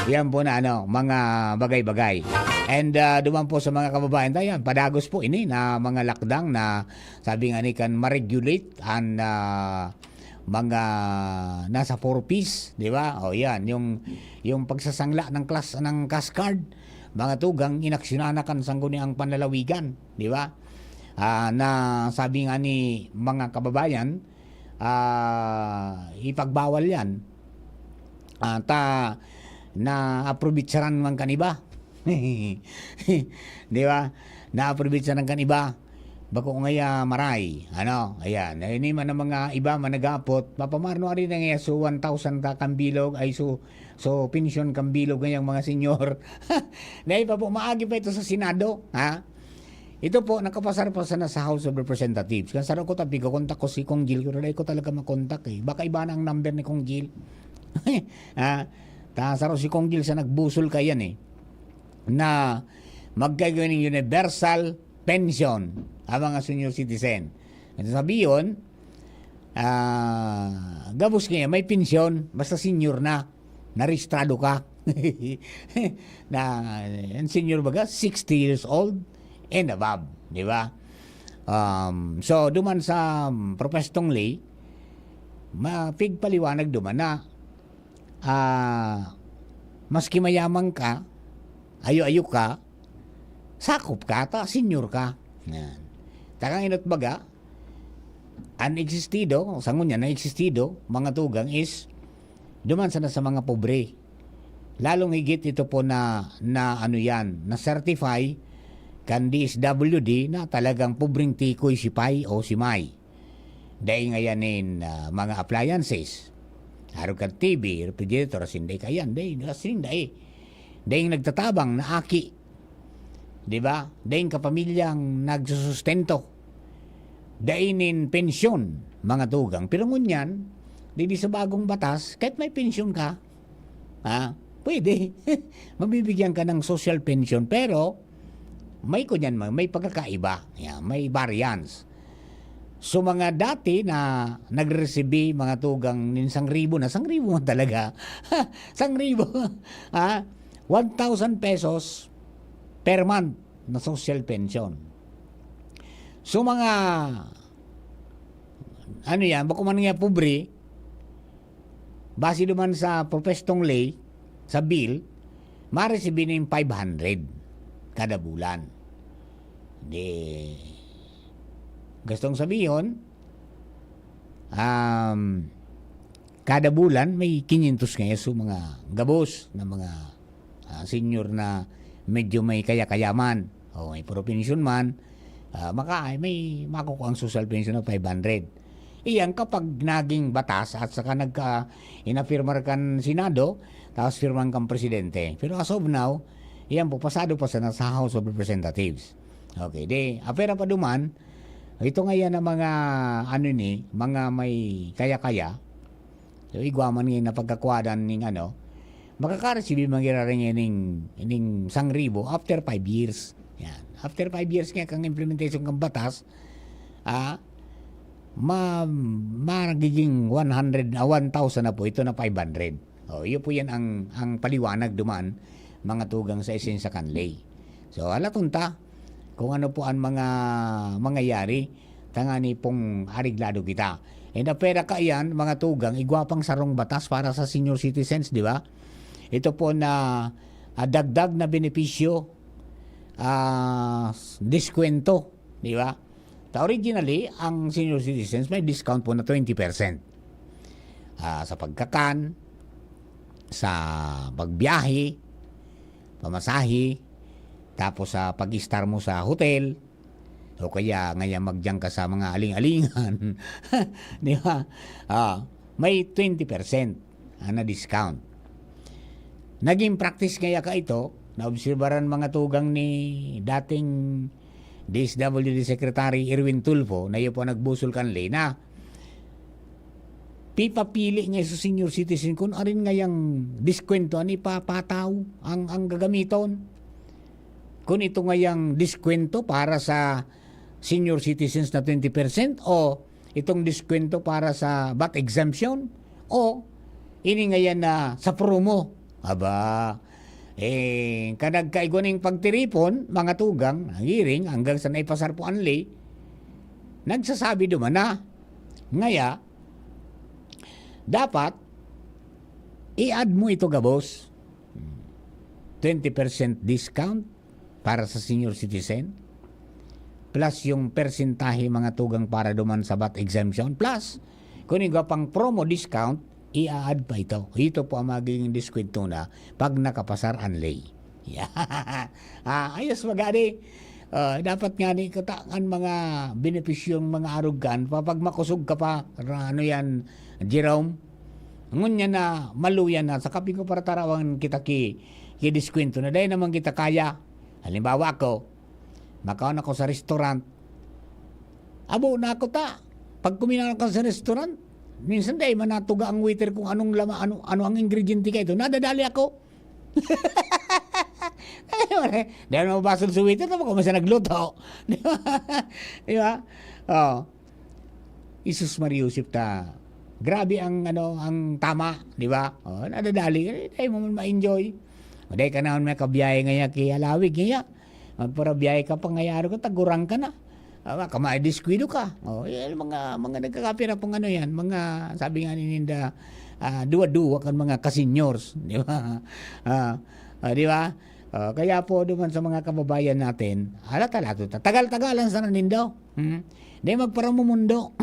Yan po na ano, mga bagay-bagay. And ah, duman po sa mga kababayan tayo, yan, padagos po ini na mga lakdang na sabi nga ni kan ma-regulate an ah, mga nasa four Ps, di ba? O yan, yung, yung pagsasangla ng class, ng cash card, mga tugang, inaksyonan na kan sangguniang panlalawigan, di ba? Ah, na sabi nga ni mga kababayan, ah, ipagbawal yan. Ah, ta, na aprobitsaran man kan iba. Di ba? Na aprobitsaran kan iba. Bako ngaya maray, ano, ayan. Eh, ini man ang mga iba man nag-aapot, mapamarno ari na ngaya, so one thousand ta kan bilog, ay so, so pensyon kan bilog ngayang mga senyor. Dahil pa po, maagi pa ito sa Senado, ha? Ito po, nakapasar pa sana sa House of Representatives. Kan saro ko, tabi ko, kontak ko si Kong Gil, pero dahil ko talaga makontak eh. Baka iba na ang number ni Kong Gil. Ha? Ta, saro si Kong Gil sa nagbusol kayan eh. Na magkaigo ning universal pension ang mga senior citizen. Ito sabiyon, ah, gabos kaya may pensyon, basta senior na, narehistrado ka. Na, ang senior baga, sixty years old and above, di ba? Um, so, duman sa um, Professor Tong Lee, mapigpaliwanag duman na ah, maski mayaman ka, ayo-ayo ka, sakop ka, ta senior ka. Yan. Takang inot baga, an existido, sa ngunyan na existido, mga tugang is, duman sana sa mga pobre. Lalong higit ito po na, na ano yan, na certify kan D S W D na talagang pobreng tikoy si Pai o si Mai. Dai ngayan nin ah, mga appliances. Arog kan T V, refrigerator, asin dai kayan, dai, asin dai. Dai nagtatabang na aki. Di ba? Dai kapamilyang nagsusustento. Dai nin pensyon, mga tugang. Pero ngunyan, di, di sa bagong batas, kahit may pensyon ka, ha, pwede. Mabibigyan ka ng social pension, pero may kunyan, may, may pagkakaiba. Yeah, may variance. So, mga dati na nagre-receive, mga tugang nin sangribo na, sangribo man talaga. Sangribo. Ha? One thousand pesos per month na social pension. So, mga, ano yan, bako man nga pobre, base duman sa Professor Tong Lee, sa bill, ma-receive nin five hundred kada bulan. Di, gustong sabihon, um, kada bulan may quinientos nga so mga gabos na mga ah, senior na medyo may kaya-kaya man, o may propensyon man, ah, maka-, may makukuha ang social pension na five hundred. Iyan kapag naging batas at saka nagka, inapirmar kan Senado, tapos pirmahan kan Presidente. Pero as of now, iyan po, pasado pa sana sa House of Representatives. Okay, di, apera pa duman, ito nga yan ang mga, ano ni, mga may kaya-kaya, so, igwa man ngayon na pagkakwadan ning ano, makaka-receive man giraray ngayon ning, ning sangribo after five years. Yan. After five years nga kang implementation kang batas, ah, ma-, magiging one hundred, ah, one thousand na po, ito na five hundred. O, iyo po yan ang, ang paliwanag duman, mga tugang sa esensya kan ley. So, alaton ta kung ano po ang mga mangyayari, tangani pong areglado kita. And apera ka iyan, mga tugang, igwa pang sarong batas para sa senior citizens, di ba? Ito po na, ah, dagdag na benepisyo, ah, diskwento, di ba? Ta originally, ang senior citizens may discount po na twenty percent. Ah, sa pagkakan, sa pagbiyahe, pamasahe, tapos sa pag-istar mo sa hotel, o kaya ngayon magdiyan ka sa mga aling-alingan, di ba? Ah, may twenty percent na discount. Naging practice kaya ka ito, naobserbaran mga tugang ni dating D S W D Secretary Erwin Tulfo, na iyo po nagbusol kanli na pipapili nga sa senior citizen kung arin ngayang diskwento ang ipapataw, ang, ang gagamiton. Kung ito ngayang diskwento para sa senior citizens na twenty percent o itong diskwento para sa vat exemption o ini ngayan na sa promo. Aba, eh, kanagkaigwa ning pagtiripon, mga tugang, nahiring hanggang sa naipasar po ang ley, nagsasabi duman na. Ngaya, dapat, i-add mo ito gabos. Twenty percent discount para sa senior citizen, plus yung persentahe mga tugang para duman sa vat exemption, plus kung igwa pang promo discount, i-add pa ito. Ito po ang magiging diskwento na pag nakapasar ang ley. Ah, ayos magani. Ah, dapat nga ni kuta ang mga benepisyong mga arog kan, pa-, pag makusog ka pa, ra-, ano yan, Jerome? Ngunyan na maluya na, sa kaping ko para tarawan kita ki, ki diskwento na. Dahil naman kita kaya. Halimbawa ako, makaon ako sa restaurant. Abo na ako ta. Pag kuminan ako sa restaurant, minsan dahil manatuga ang waiter kung anong lama, ano, ano ang ingrediente ka ito. Nadadali ako. Dahil mabasol sa waiter, tapos kung siya nagluto. Di ba? Di ba? Oh. Isus Maria Joseph ta. Grabe ang, ano, ang tama, di ba? Oh, nadadali. Eh, dahil mo man ma-enjoy. O dahil ka naman may kabiyahe ngaya ki Halawig, ngaya. Magparabiyahe ka pa ngaya, araw ka, tagurang ka na. Ah, baka ma-diskuido ka. Oh, yan, mga, mga nagkakapira pang ano yan. Mga, sabi nga ni Ninda, ah, duwa-duwa kan mga kasinyors. Di ba? Ah, ah, di ba? Ah, kaya po, duman sa mga kababayan natin, halata-halata, tagal-tagalan sana nindo. Hmm? Di magparamumundo.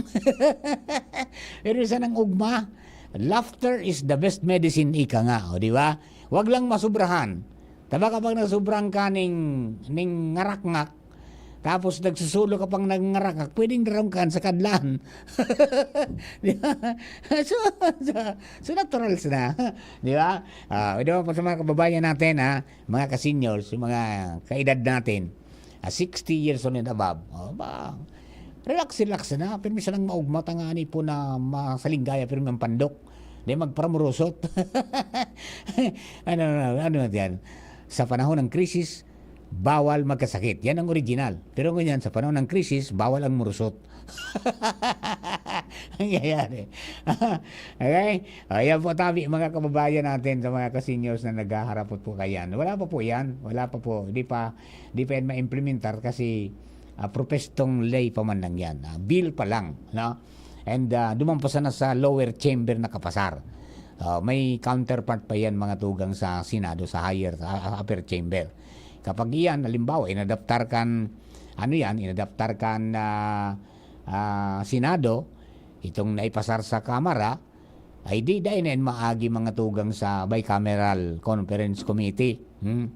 Pero isa nang ugma, laughter is the best medicine, ika nga, o, di ba? Wag lang masubrahan. Taba kapag nasubrang ka ning, ning ngarakngak, tapos nagsusulo ka pang nangangarakngak, pwedeng darangkan sa kadlan. Di ba? So, so, so natural na. Di ba? Ah, di ba, pa sa mga kababayan natin, ha? Mga ka-seniors, yung mga kaedad natin, ah, sixty years old and above, oh, ba, relax, relax na. Pero minsan ang maugma, tangani po na masalinggaya, pero may pandok. Di magparamurusot. Ano, ano, ano yan? Sa panahon ng krisis, bawal magkasakit. Yan ang original. Pero ngayon, sa panahon ng krisis, bawal ang murusot. Nangyayari. Okay? Ayan po, tabi, mga kababayan natin, sa mga ka-seniors na naghaharapot po kayan. Wala pa po yan. Wala pa po. Di pa, di pa yan ma-implementar kasi, ah, propestong ley pa man lang yan. Ah, bill pa lang, no? And, ah, duman pa sana sa lower chamber nakapasar. Ah, may counterpart pa yan, mga tugang, sa Senado, sa higher, sa upper chamber. Kapag iyan, halimbawa, inadaptar kan, ano yan, inadaptar kan, ah, ah, Senado, itong naipasar sa Kamara, ay di dai na yan maagi, mga tugang, sa bicameral conference committee. Hmm?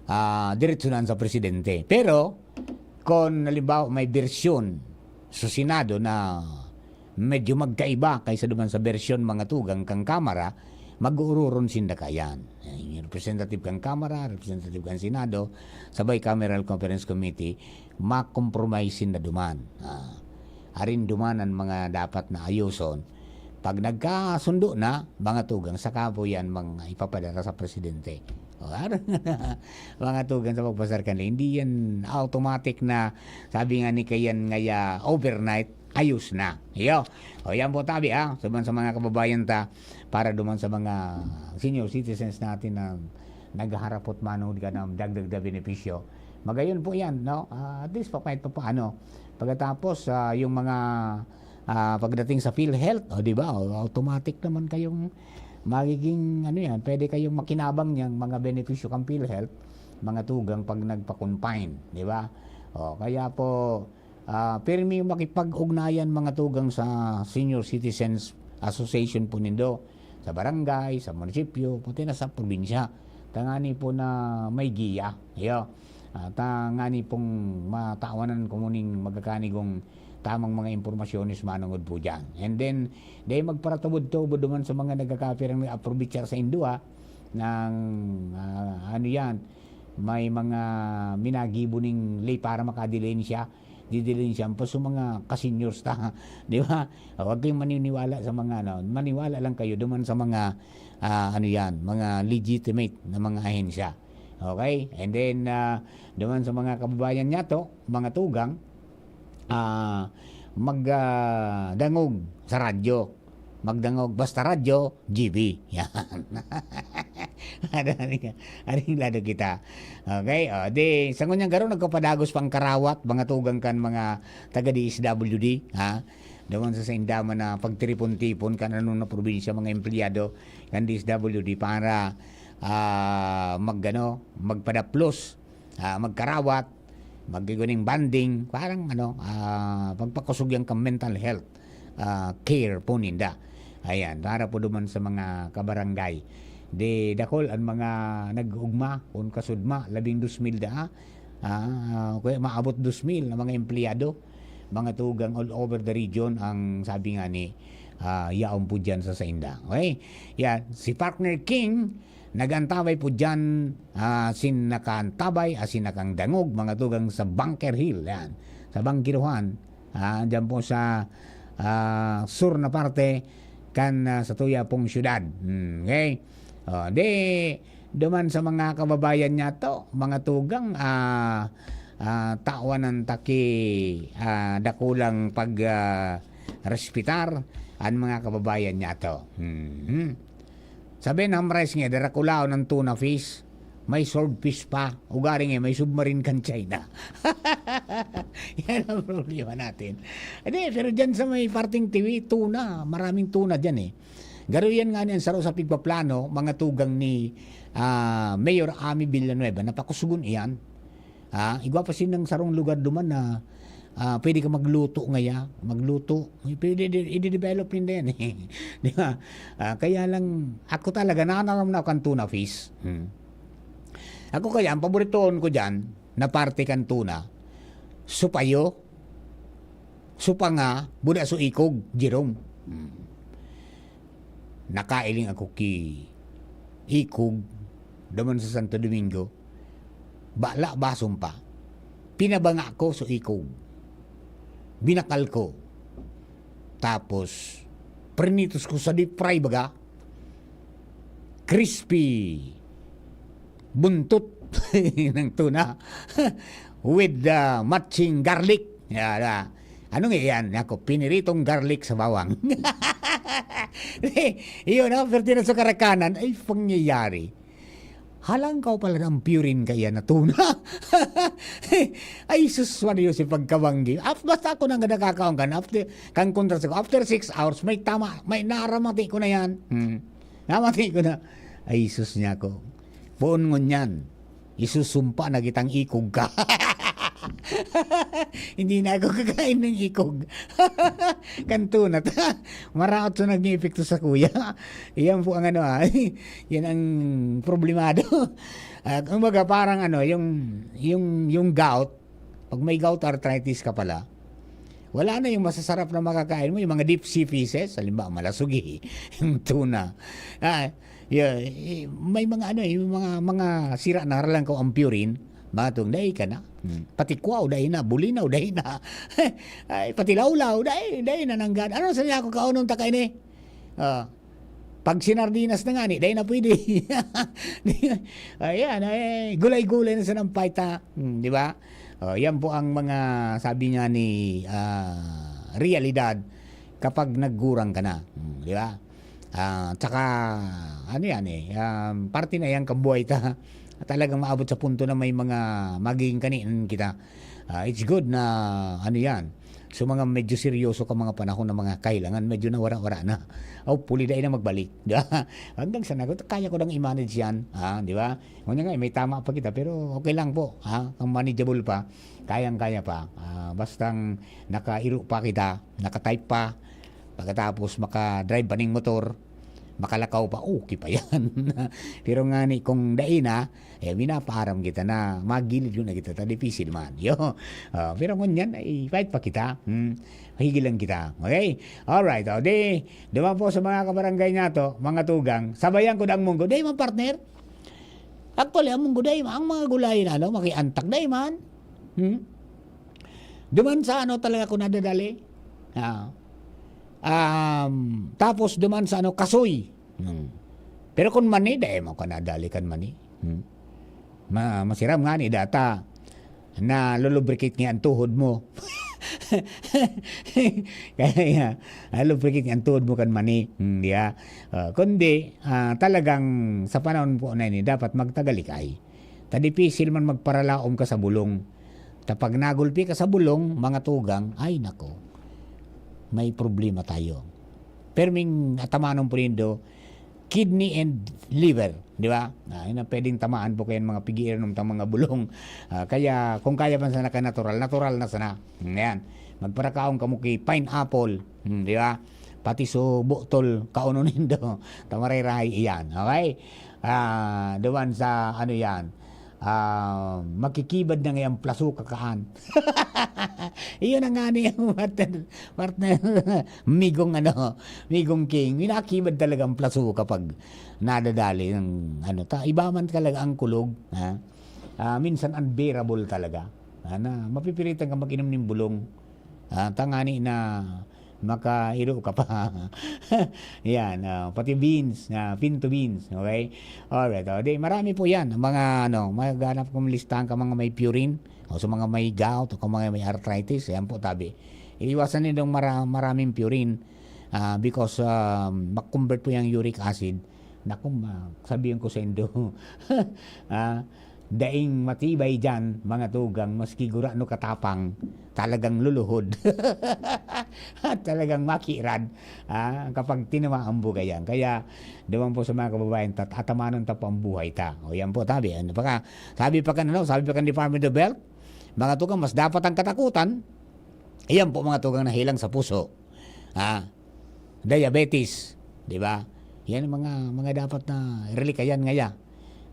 Ah, diretso na sa presidente. Pero, kung halimbawa may bersyon sa Senado na medyo magkaiba kaysa duman sa bersyon, mga tugang, kan Kamara, mag-uururon sinda kayan. Yung representative kan Kamara, representative kan Senado, sa bicameral conference committee, makompromise sinda duman. Ah, arin duman ang mga dapat na ayoson. Pag nagkasundo na, mga tugang, saka po yan mga ipapadara sa presidente. O, aron mga tugang, sa pagpasar kanila. Hindi yan automatic na, sabi nga ni Kayan ngaya, overnight, ayos na. Iyo. O, yan po, tabi, ha. Suman sa mga kababayan ta, para duman sa mga senior citizens natin na naghaharapot manod ka ng dagdag na benepisyo. Magayon po yan, no? Ah, at least, pa, kahit pa paano. Pagkatapos, ah, yung mga, ah, pagdating sa PhilHealth, o, di ba? O, automatic naman kayong magiging, ano yan, pwede kayong makinabang niyang mga benepisyo kang PhilHealth, mga tugang pag nagpa-confine, di ba? O, kaya po, ah, pirmi makipag-ugnayan, mga tugang, sa Senior Citizens Association po nindo, sa barangay, sa munisipyo, pati na sa probinsya. tangani po na may giya. Iyo. Ah, tangani pong matawanan ko muning magkakanigong tamang mga impormasyones manungod po diyan. And then, dai magparatubod-tubod duman sa mga nagkakapirang nag-aprobichar sa indua ng, ah, ano yan, may mga minagibo ning ley para makadilensya, didilensyahan pa sa mga ka-seniors ta, di ba? Huwag kayong maniniwala sa mga ano, maniwala lang kayo duman sa mga, ah, ano yan, mga legitimate na mga ahensya. Okay? And then, ah, duman sa mga kababayan niyato, mga tugang, ah, mag, ah, dangog sa radyo. Magdangog, basta radyo, G B. Yan. Ano, ano, ano yung lado kita? Okay? O, di, sa ngunyan garo, nagpapadagos pang karawat, mga tugang kan mga taga D S W D, ha? Duman sa sainda man na pagtiripon-tipon kan ano na probinsya, mga empleyado kan D S W D para, ah, mag, ano, magpadaplos, ah, magkarawat, magiguning banding, parang ano, ah, pagpakusog yan kan mental health, ah, care po ninda. Ayan, para po duman sa mga kabarangay. Di dakol ang mga nag-ugma, kun kasudma, labing dos mil daa. Ah, kaya maabot dos mil na mga empleyado, mga tugang all over the region ang sabi nga ni, ah, yaon po dyan sa sainda. Okay? Yan, si Partner King, nagantabay po dyan, ah, sin nakaantabay, asin nakandangog, mga tugang sa Bunker Hill, yan. Sa Bangkiruhan, ah, dyan po sa, ah, sur na parte, kan, ah, sa tuya pong syudad. Hmm, okay? O, di, duman sa mga kababayan niyato, mga tugang, ah, ah, tawanan ta ki, ah, dakulang pag, ah, respetar an mga kababayan niyato. Mhm. Sabi ng Hamres nga, darakulaon ang tuna fish, may swordfish pa. Ugari nga, may submarine kan China. Yan ang problema natin. Hindi, pero dyan sa may parting Tiwi, tuna. Maraming tuna dyan eh. Garo yan nga niyan, saro sa pigpaplano, mga tugang ni, ah, Mayor Ami Villanueva, na pakusugon iyan. Ah, igwa pa sinang sarong lugar duman na, ah, pwede ka magluto ngaya, magluto. Pwede, i-, i-develop ninda yan eh. Di ba? Ah, kaya lang, ako talaga, nananaram na ako kan tuna fish. Hmm. Ako kaya, ang paboritoon ko dyan, na parte kan tuna, supayo, supanga, buda su ikog, Jerome. Hmm. Nakailing ako ki ikog, duman sa Santo Domingo, bala bason pa. Pinabanga ko sa ikog. Binakal ko. Tapos, prinitos ko sa deep fry baga. Crispy. Buntot ng tuna. With the matching garlic. Yan, ah. Ano nga yan? Ako, piniritong garlic sa bawang. Iyon, no? Pero tinan sa karakanan, ay, pangyayari. Halangkaw pala ng purin kaya na tuna. Ay, sus, Mario, si pagkabanggi. Af-, basta ako nang nakakaon ka na. After, kan kontra sa ko, after six hours, may tama, may naramati ko na yan. Hmm. Namati ko na. Ay, sus niya ko. Poon ngunyan. Isusumpa na kitang ikog ka. Hindi na ako kakain ng ikog. Kan tuna ta. Maraot sa naging epekto sa kuya. Iyan po ang ano, ah. Yan ang problemado. Ah, kumbaga, parang ano, yung, yung, yung gout, pag may gout arthritis ka pala, wala na yung masasarap na makakain mo, yung mga deep sea fishes, halimbawa, malasugi, yung tuna. Ah, yeah, eh, may mga ano, yung mga, mga sira na lang ko ang purin, matong dai ka na. Hmm. Pati kwaw, dai na, bulinaw, dai na. Ay, pati lawlaw, dai, dai na nanggad. Ano sa niya ako kaunon ta kaini? Ah, pag sinardinas na nga ni, dai na pwede. Ayan, eh, gulay-gulay na sa nampay ta. Hmm, di ba? Oh, yan po ang mga sabi nga ni, ah, realidad kapag naggurang ka na. Hmm, di ba? Ah, tsaka, ano yan eh, um, parte na yan kabuhay ta. Talagang maabot sa punto na may mga magiging kanian kita. Ah, it's good na, ano yan, so, mga medyo seryoso ka mga panahon na mga kailangan, medyo nawara-wara na. Hopefully, dai na magbalik. Di ba? Hanggang sa nagot, kaya ko nang i-manage yan. Ha? Di ba? Ngunyan nga, may tama pa kita, pero okay lang po. Ha? Ang manageable pa, kayang-kaya pa. Ah, bastang nakairo pa kita, naka-type pa, pagkatapos maka-drive pa ning motor, makalakaw pa, okay pa yan. Pero ngani kung dai na, eh, minapaaram kita na magilid na kita, ta dipisil man. Yo. Ah, pero ngunyan, ay, fight pa kita. Hmm. Higil lang kita. Okay? Alright. O, di, duman po sa mga kabarangay nato, mga tugang, sabayan ko ang munggo. Dai man, partner. Actually, ang munggo, dai man. Ang mga gulay na, ano, makiantak, dai man. Hmm? Duman sa ano talaga ko nadadali. Ah. Um, tapos duman sa ano, kasoy. Hmm. Pero kung mani, dai mo ka nadali kan mani. Hmm. Ma-, masiram nga ni data na lulubricate nga ang tuhod mo. Kaya, ah, lubricate nga ang tuhod mo kan mani. Hmm, di ba? Ah, kundi, ah, talagang sa panahon po na ini, dapat magtagal ikay. Ta dipisil man magparalaom ka sa bulong. Ta pag nagulpi ka sa bulong, mga tugang, ay nako, may problema tayo. Perming atamanon po nindo, kidney and liver, di ba? Ah, yun ang pwedeng tamaan po kayo ng mga pigiinom tang mga bulong. Ah, kaya kung kaya man sana ka natural, natural na sana. Yan. Magparakaon kamo ki pineapple, hmm, di ba? Pati so butol, kauno nindo. Tamaray rahay iyan, okay? Ah, duman sa ano yan, ah, makikibad na ngayang plaso kakaan. Iyon ang ngani ang partner, partner. Migong ano, Migong King, minakibad talaga ang plaso kapag nadadali ng ano, ta, iba man talaga ang kulog, ha? Ah, minsan unbearable talaga. Ah, na mapipilitan ka mag-inom ng bulong. Ah, tangani na makairo ka pa. Yan, ah, pati beans, ah, pinto beans, okay? Alright, oh, di, marami po yan. Ang mga, ano, maghanap kong listahan ka mga may purine, o sa mga may gout, o ka mga may arthritis, yan po, tabi. Iiwasan nindong mara-, maraming purine, ah, because, ah, mag-convert po yung uric acid. Naku, ma-, sabihin ko sa indo, ah, daing matibay diyan, mga tugang, maski gurano katapang, talagang luluhod. At talagang makirad, ah, kapag tinamaan buga yan. Kaya, duman po sa mga kababayan, tat-, atamanon ta po ang buhay ta. O yan po, tabi, ano pa ka? Sabi pa kan, ano, sabi pa kan Department of Health, mga tugang, mas dapat ang katakutan, iyan po, mga tugang, na hilang sa puso. Ah, diabetes, di ba? Yan ang mga, mga dapat na relikayan ngaya.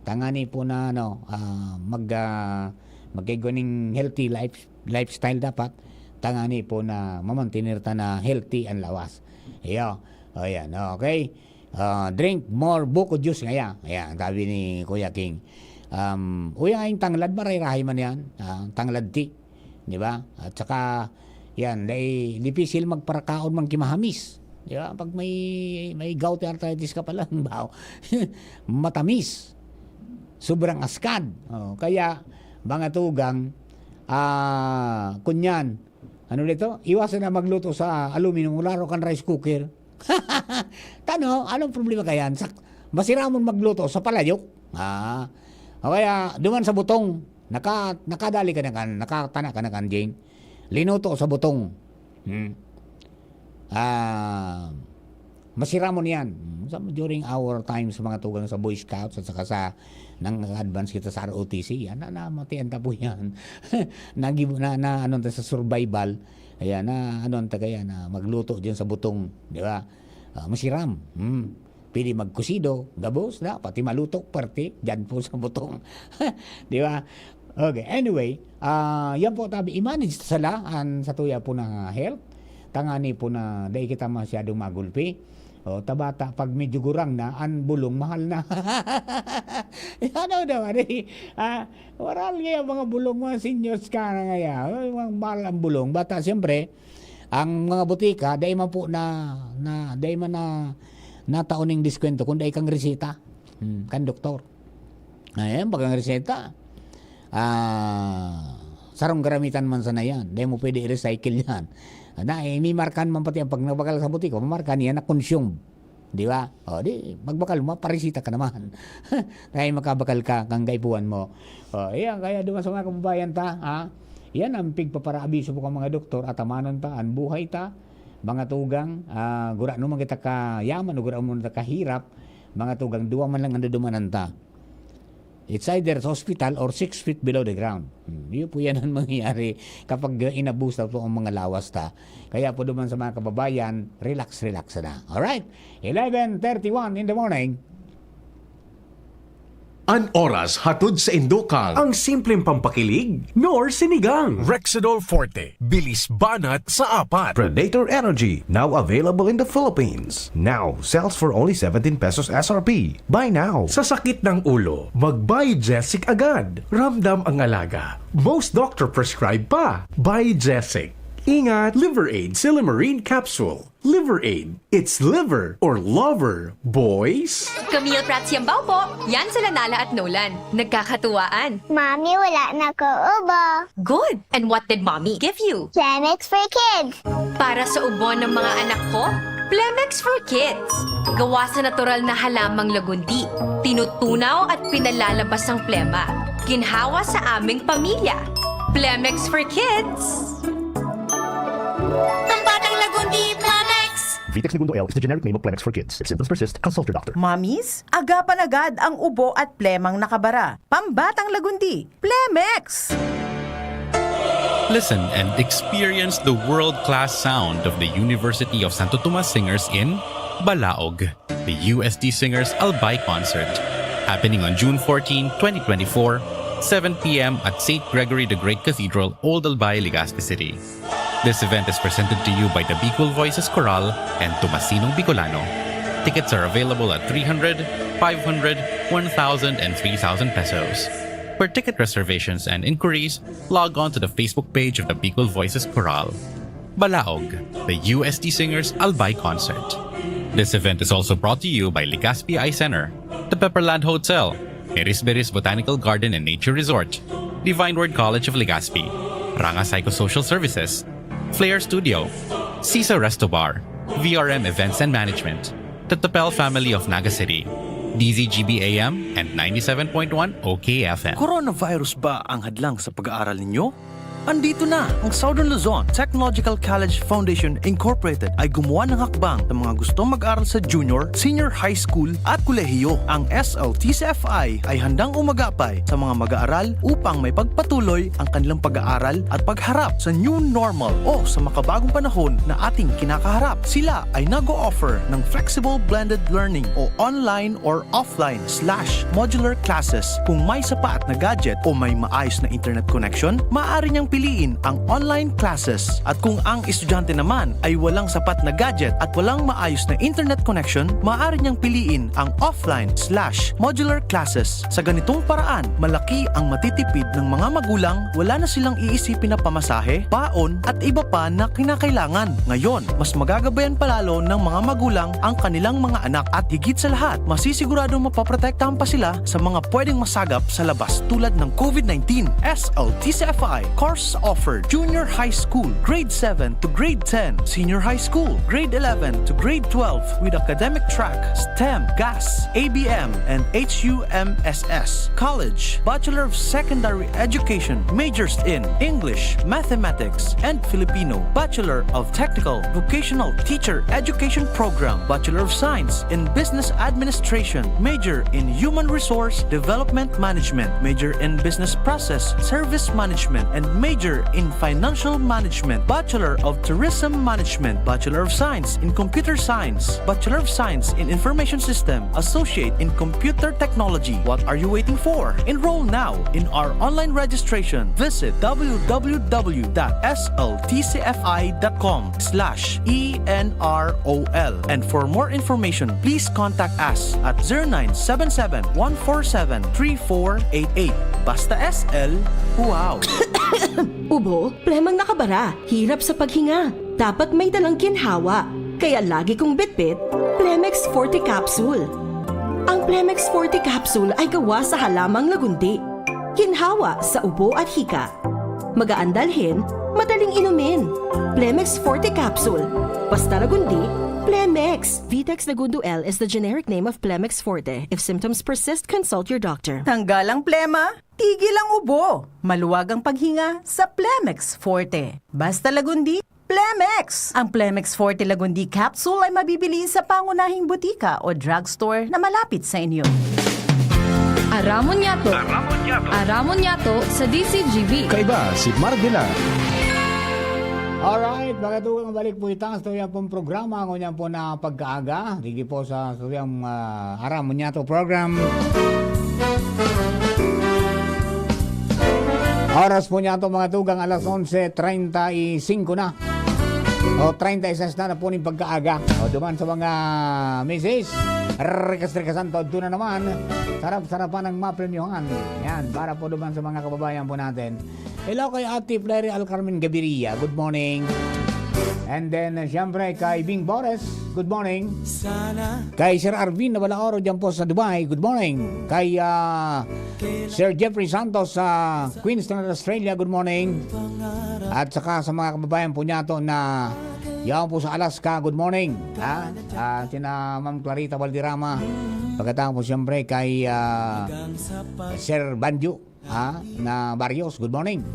Tangani po na, ano, ah, mag, ah, magkaigwa ning healthy life, lifestyle dapat. Tangani po na mamantener ta na healthy ang lawas. Iyo. O yan, okay. Ah, drink more buko juice ngaya. Ayan, sabi ni Kuya King. Um, uya nga yung tanglad, maray-rahay man yan. Ah, tanglad tea. Di ba? At saka, yan, dai, dipisil magparakaon man ki mahamis. Di ba? Pag may, may gout, arthritis ka pala, halimbawa, matamis. Sobrang askad. Oh, kaya, mga tugang, ah, kunyan, ano dito? Iwasan na magluto sa aluminum, klaro kan rice cooker. Tano, anong problema kayan? Sa, masiramon magluto sa palayok. Ah. O kaya, duman sa butong. Naka-, nakadali ka na kan, nakatana ka na kan, Jane. Linuto sa butong. Hmm. Ah, masiramon yan. Hmm. Sa, during our time sa mga tugang sa Boy Scouts at saka sa nang advance kita sa R O T C, yan, na, namatian ta po yan. Nagib-, na, na, ano, ta sa survival. Ayan, na, ano, ang tagayan, na magluto dyan sa butong, di ba? Ah, masiram. Hmm. Pwede magkusido, gabos na, pati maluto, parte, dyan po sa butong. Di ba? Okay, anyway, ah, yan po, tabi, i-manage ta sala, an sa tuya po na health. Tangani po na, dai kita masyadong magulpi. O, tabata, pag medyo gurang na, an bulong, mahal na. Ano daw, ano, eh, ah, waral ngaya mga bulong, mga seniors ka na ngaya. Ay, mga mahal ang bulong. Bata, siyempre, ang mga butika, dai man po na, na, dai man na, natao ning diskwento, kung dai kang reseta. Hmm, kan doktor. Ayan, bagang reseta. Ah, sarong garamitan man sana yan. Dai mo pwede i-recycle yan. Na, eh, may markan man pati ang pag nagbakal sa butika, mamarka niya na consume. Di ba? O, di, magbakal mo, parisita ka naman. Kaya makabakal ka, kang kaipuhan mo. O, yan, kaya duman sa mga kababayan ta, ha? Yan ang pigpaparaabiso po kang mga doktor, atamanon ta, ang buhay ta, mga tugang, ah, gurano man kita kayaman o gurano man kita kahirap, mga tugang, duwa man lang ang dudumanan ta. It's either sa hospital or six feet below the ground. Hmm, yun po yan ang mangyayari kapag, uh, inabuso po ang mga lawas ta. Kaya po naman sa mga kababayan, relax, relax na. Alright? Eleven thirty-one in the morning. An oras hatod sa indokang ang simpleng pampakilig nor sinigang. Rexidol Forte, bilis banat sa apat. Predator Energy, now available in the Philippines. Now, sells for only seventeen pesos S R P. Buy now. Sa sakit ng ulo, mag-Biogesic agad. Ramdam ang alaga. Most doctor prescribe pa. Biogesic. Ingat, Liver Aid Silymarin Capsule. Liver Aid. It's liver or lover, boys. Camille Prats Yambao po. Yan sila Nala at Nolan. Nagkakatuwaan. Mami, wala na ko ubo. Good. And what did mommy give you? Plemex for kids. Para sa ubo ng mga anak ko, Plemex for Kids. Gawa sa natural na halamang lagundi. Tinutunaw at pinalalabas ang plema. Ginhawa sa aming pamilya. Plemex for Kids. Pambatang lagundi, Plemex! Vitex Negundo L is the generic name of Plemex for kids. If symptoms persist, consult your doctor. Mommies, agapan agad ang ubo at plemang nakabara. Pambatang lagundi, Plemex! Listen and experience the world-class sound of the University of Santo Tomas Singers in Balaog, the U S T Singers Albay Concert, happening on June fourteen, twenty twenty-four, seven p m at Saint Gregory the Great Cathedral, Old Albay, Legazpi City. This event is presented to you by the Bicol Voices Chorale and Tomasinong Bicolano. Tickets are available at three hundred, five hundred, one thousand, and three thousand pesos. For ticket reservations and inquiries, log on to the Facebook page of the Bicol Voices Chorale. Balaog, the U S T Singers Albay Concert. This event is also brought to you by Legazpi Eye Center, the Pepperland Hotel, Beris-Beris Botanical Garden and Nature Resort, Divine Word College of Legazpi, Ranga Psychosocial Services, Flair Studio, Sisa Resto Bar, V R M Events and Management, the Tapel Family of Naga City, D Z G B A M and ninety-seven point one O K F M. Coronavirus ba ang hadlang sa pag-aaral ninyo? Andito na ang Southern Luzon Technological College Foundation Incorporated ay gumawa ng hakbang sa mga gustong mag-aral sa junior, senior high school at kolehiyo. Ang S L T C F I ay handang umagapay sa mga mag-aaral upang may pagpatuloy ang kanilang pag-aaral at pagharap sa new normal o sa makabagong panahon na ating kinakaharap. Sila ay nag-o-offer ng flexible blended learning o online or offline slash modular classes. Kung may sapat na gadget o may maayos na internet connection, maaari niyang piliin ang online classes. At kung ang estudyante naman ay walang sapat na gadget at walang maayos na internet connection, maaari niyang piliin ang offline slash modular classes. Sa ganitong paraan, malaki ang matitipid ng mga magulang, wala na silang iisipin na pamasahe, baon, at iba pa na kinakailangan. Ngayon, mas magagabayan palalo ng mga magulang ang kanilang mga anak at higit sa lahat, masisiguradong mapoprotektahan pa sila sa mga pwedeng masagap sa labas tulad ng COVID nineteen. S L T C F I, course offered, junior high school, grade seven to grade ten, senior high school, grade eleven to grade twelve with academic track, STEM, GAS, A B M, and H U M S S. College, Bachelor of Secondary Education, majors in English, Mathematics, and Filipino, Bachelor of Technical Vocational Teacher Education Program, Bachelor of Science in Business Administration, major in Human Resource Development Management, major in Business Process Service Management, and major in Financial Management, Bachelor of Tourism Management, Bachelor of Science in Computer Science, Bachelor of Science in Information System, Associate in Computer Technology. What are you waiting for? Enroll now in our online registration. Visit w w w dot s l t c f i dot com slash e n r o l. And for more information, please contact us at zero nine seven seven, one four seven, three four eight eight. Basta S L, wow! Ubo, plemang nakabara, hirap sa paghinga. Dapat may dalang ginhawa. Kaya lagi kong bitbit, Plemex Forte Capsule. Ang Plemex Forte Capsule ay gawa sa halamang lagundi. Ginhawa sa ubo at hika. Magaan dalhin, madaling inumin. Plemex Forte Capsule. Basta lagundi, Plemex. Vitex Negundo L is the generic name of Plemex Forte. If symptoms persist, consult your doctor. Tanggal ang plema, tigil ang ubo. Maluwag ang paghinga sa Plemex Forte. Basta lagundi, Plemex! Ang Plemex Forte Lagundi Capsule ay mabibili sa pangunahing butika o drugstore na malapit sa inyo. Aramon Yato. Aramon Yato. Aramon Yato sa D C G B. Kaiba si Marvela. Alright, mga tugang, balik po ita sa tuyang pong programa. Ngunyan po na pagkaaga, digi po sa tuyang, ah, Aramon Yato program. Oras po niya to, mga tugang, alas onse treinta y cinco na. O, treinta y seis na, na po ning pagkaaga. O, duman sa mga misis, rikas-rikasan, todto na naman. Sarap-sarapan ang mapremyohan. Yan, para po duman sa mga kababayan po natin. Hello kay Ate Flery Alcarmen Gaviria. Good morning. And then, uh, siyempre, kay Bing Bores. Good morning. Kay Sir Arvin Navalaoro dyan po sa Dubai. Good morning. Kay, ah, Sir Jeffrey Santos sa Queensland, Australia. Good morning. At saka sa mga kababayan po niya to na yaon po sa Alaska. Good morning. Ha? Ah, sina Ma'am Clarita Valderrama. Pagkatapos, siyempre, kay, ah, Sir Banjo, ha, na Barrios. Good morning.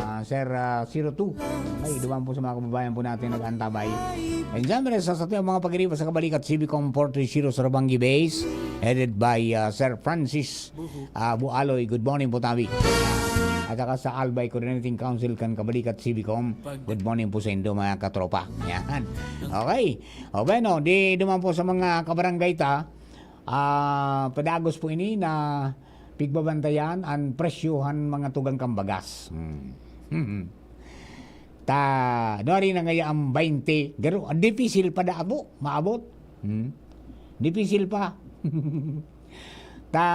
Ah, Sir, ah, zero two. Ay, duman po sa mga kababayan po natin nag-antabay. And siyempre, sa, sa tuyang mga pag-iriba sa Kabalikat, C B Com four three zero sa Robangi Base, headed by, ah, Sir Francis, ah, Bualoy. Good morning po, tabi. At saka sa Albay Coordinating Council kan Kabalikat C B Com. Good morning po sa indo, mga katropa. Yan. Okay. O, bueno, di duman po sa mga kabarangay ta. Ah, padagos po ini na pigbabantayan an presyohan, mga tugang, kan bagas. Hmm. Hmm. Ta, nuari na ngaya ang baynte. Garo, ang dipisil pa da abo, maabot. Hmm. Dipisil pa. Ta,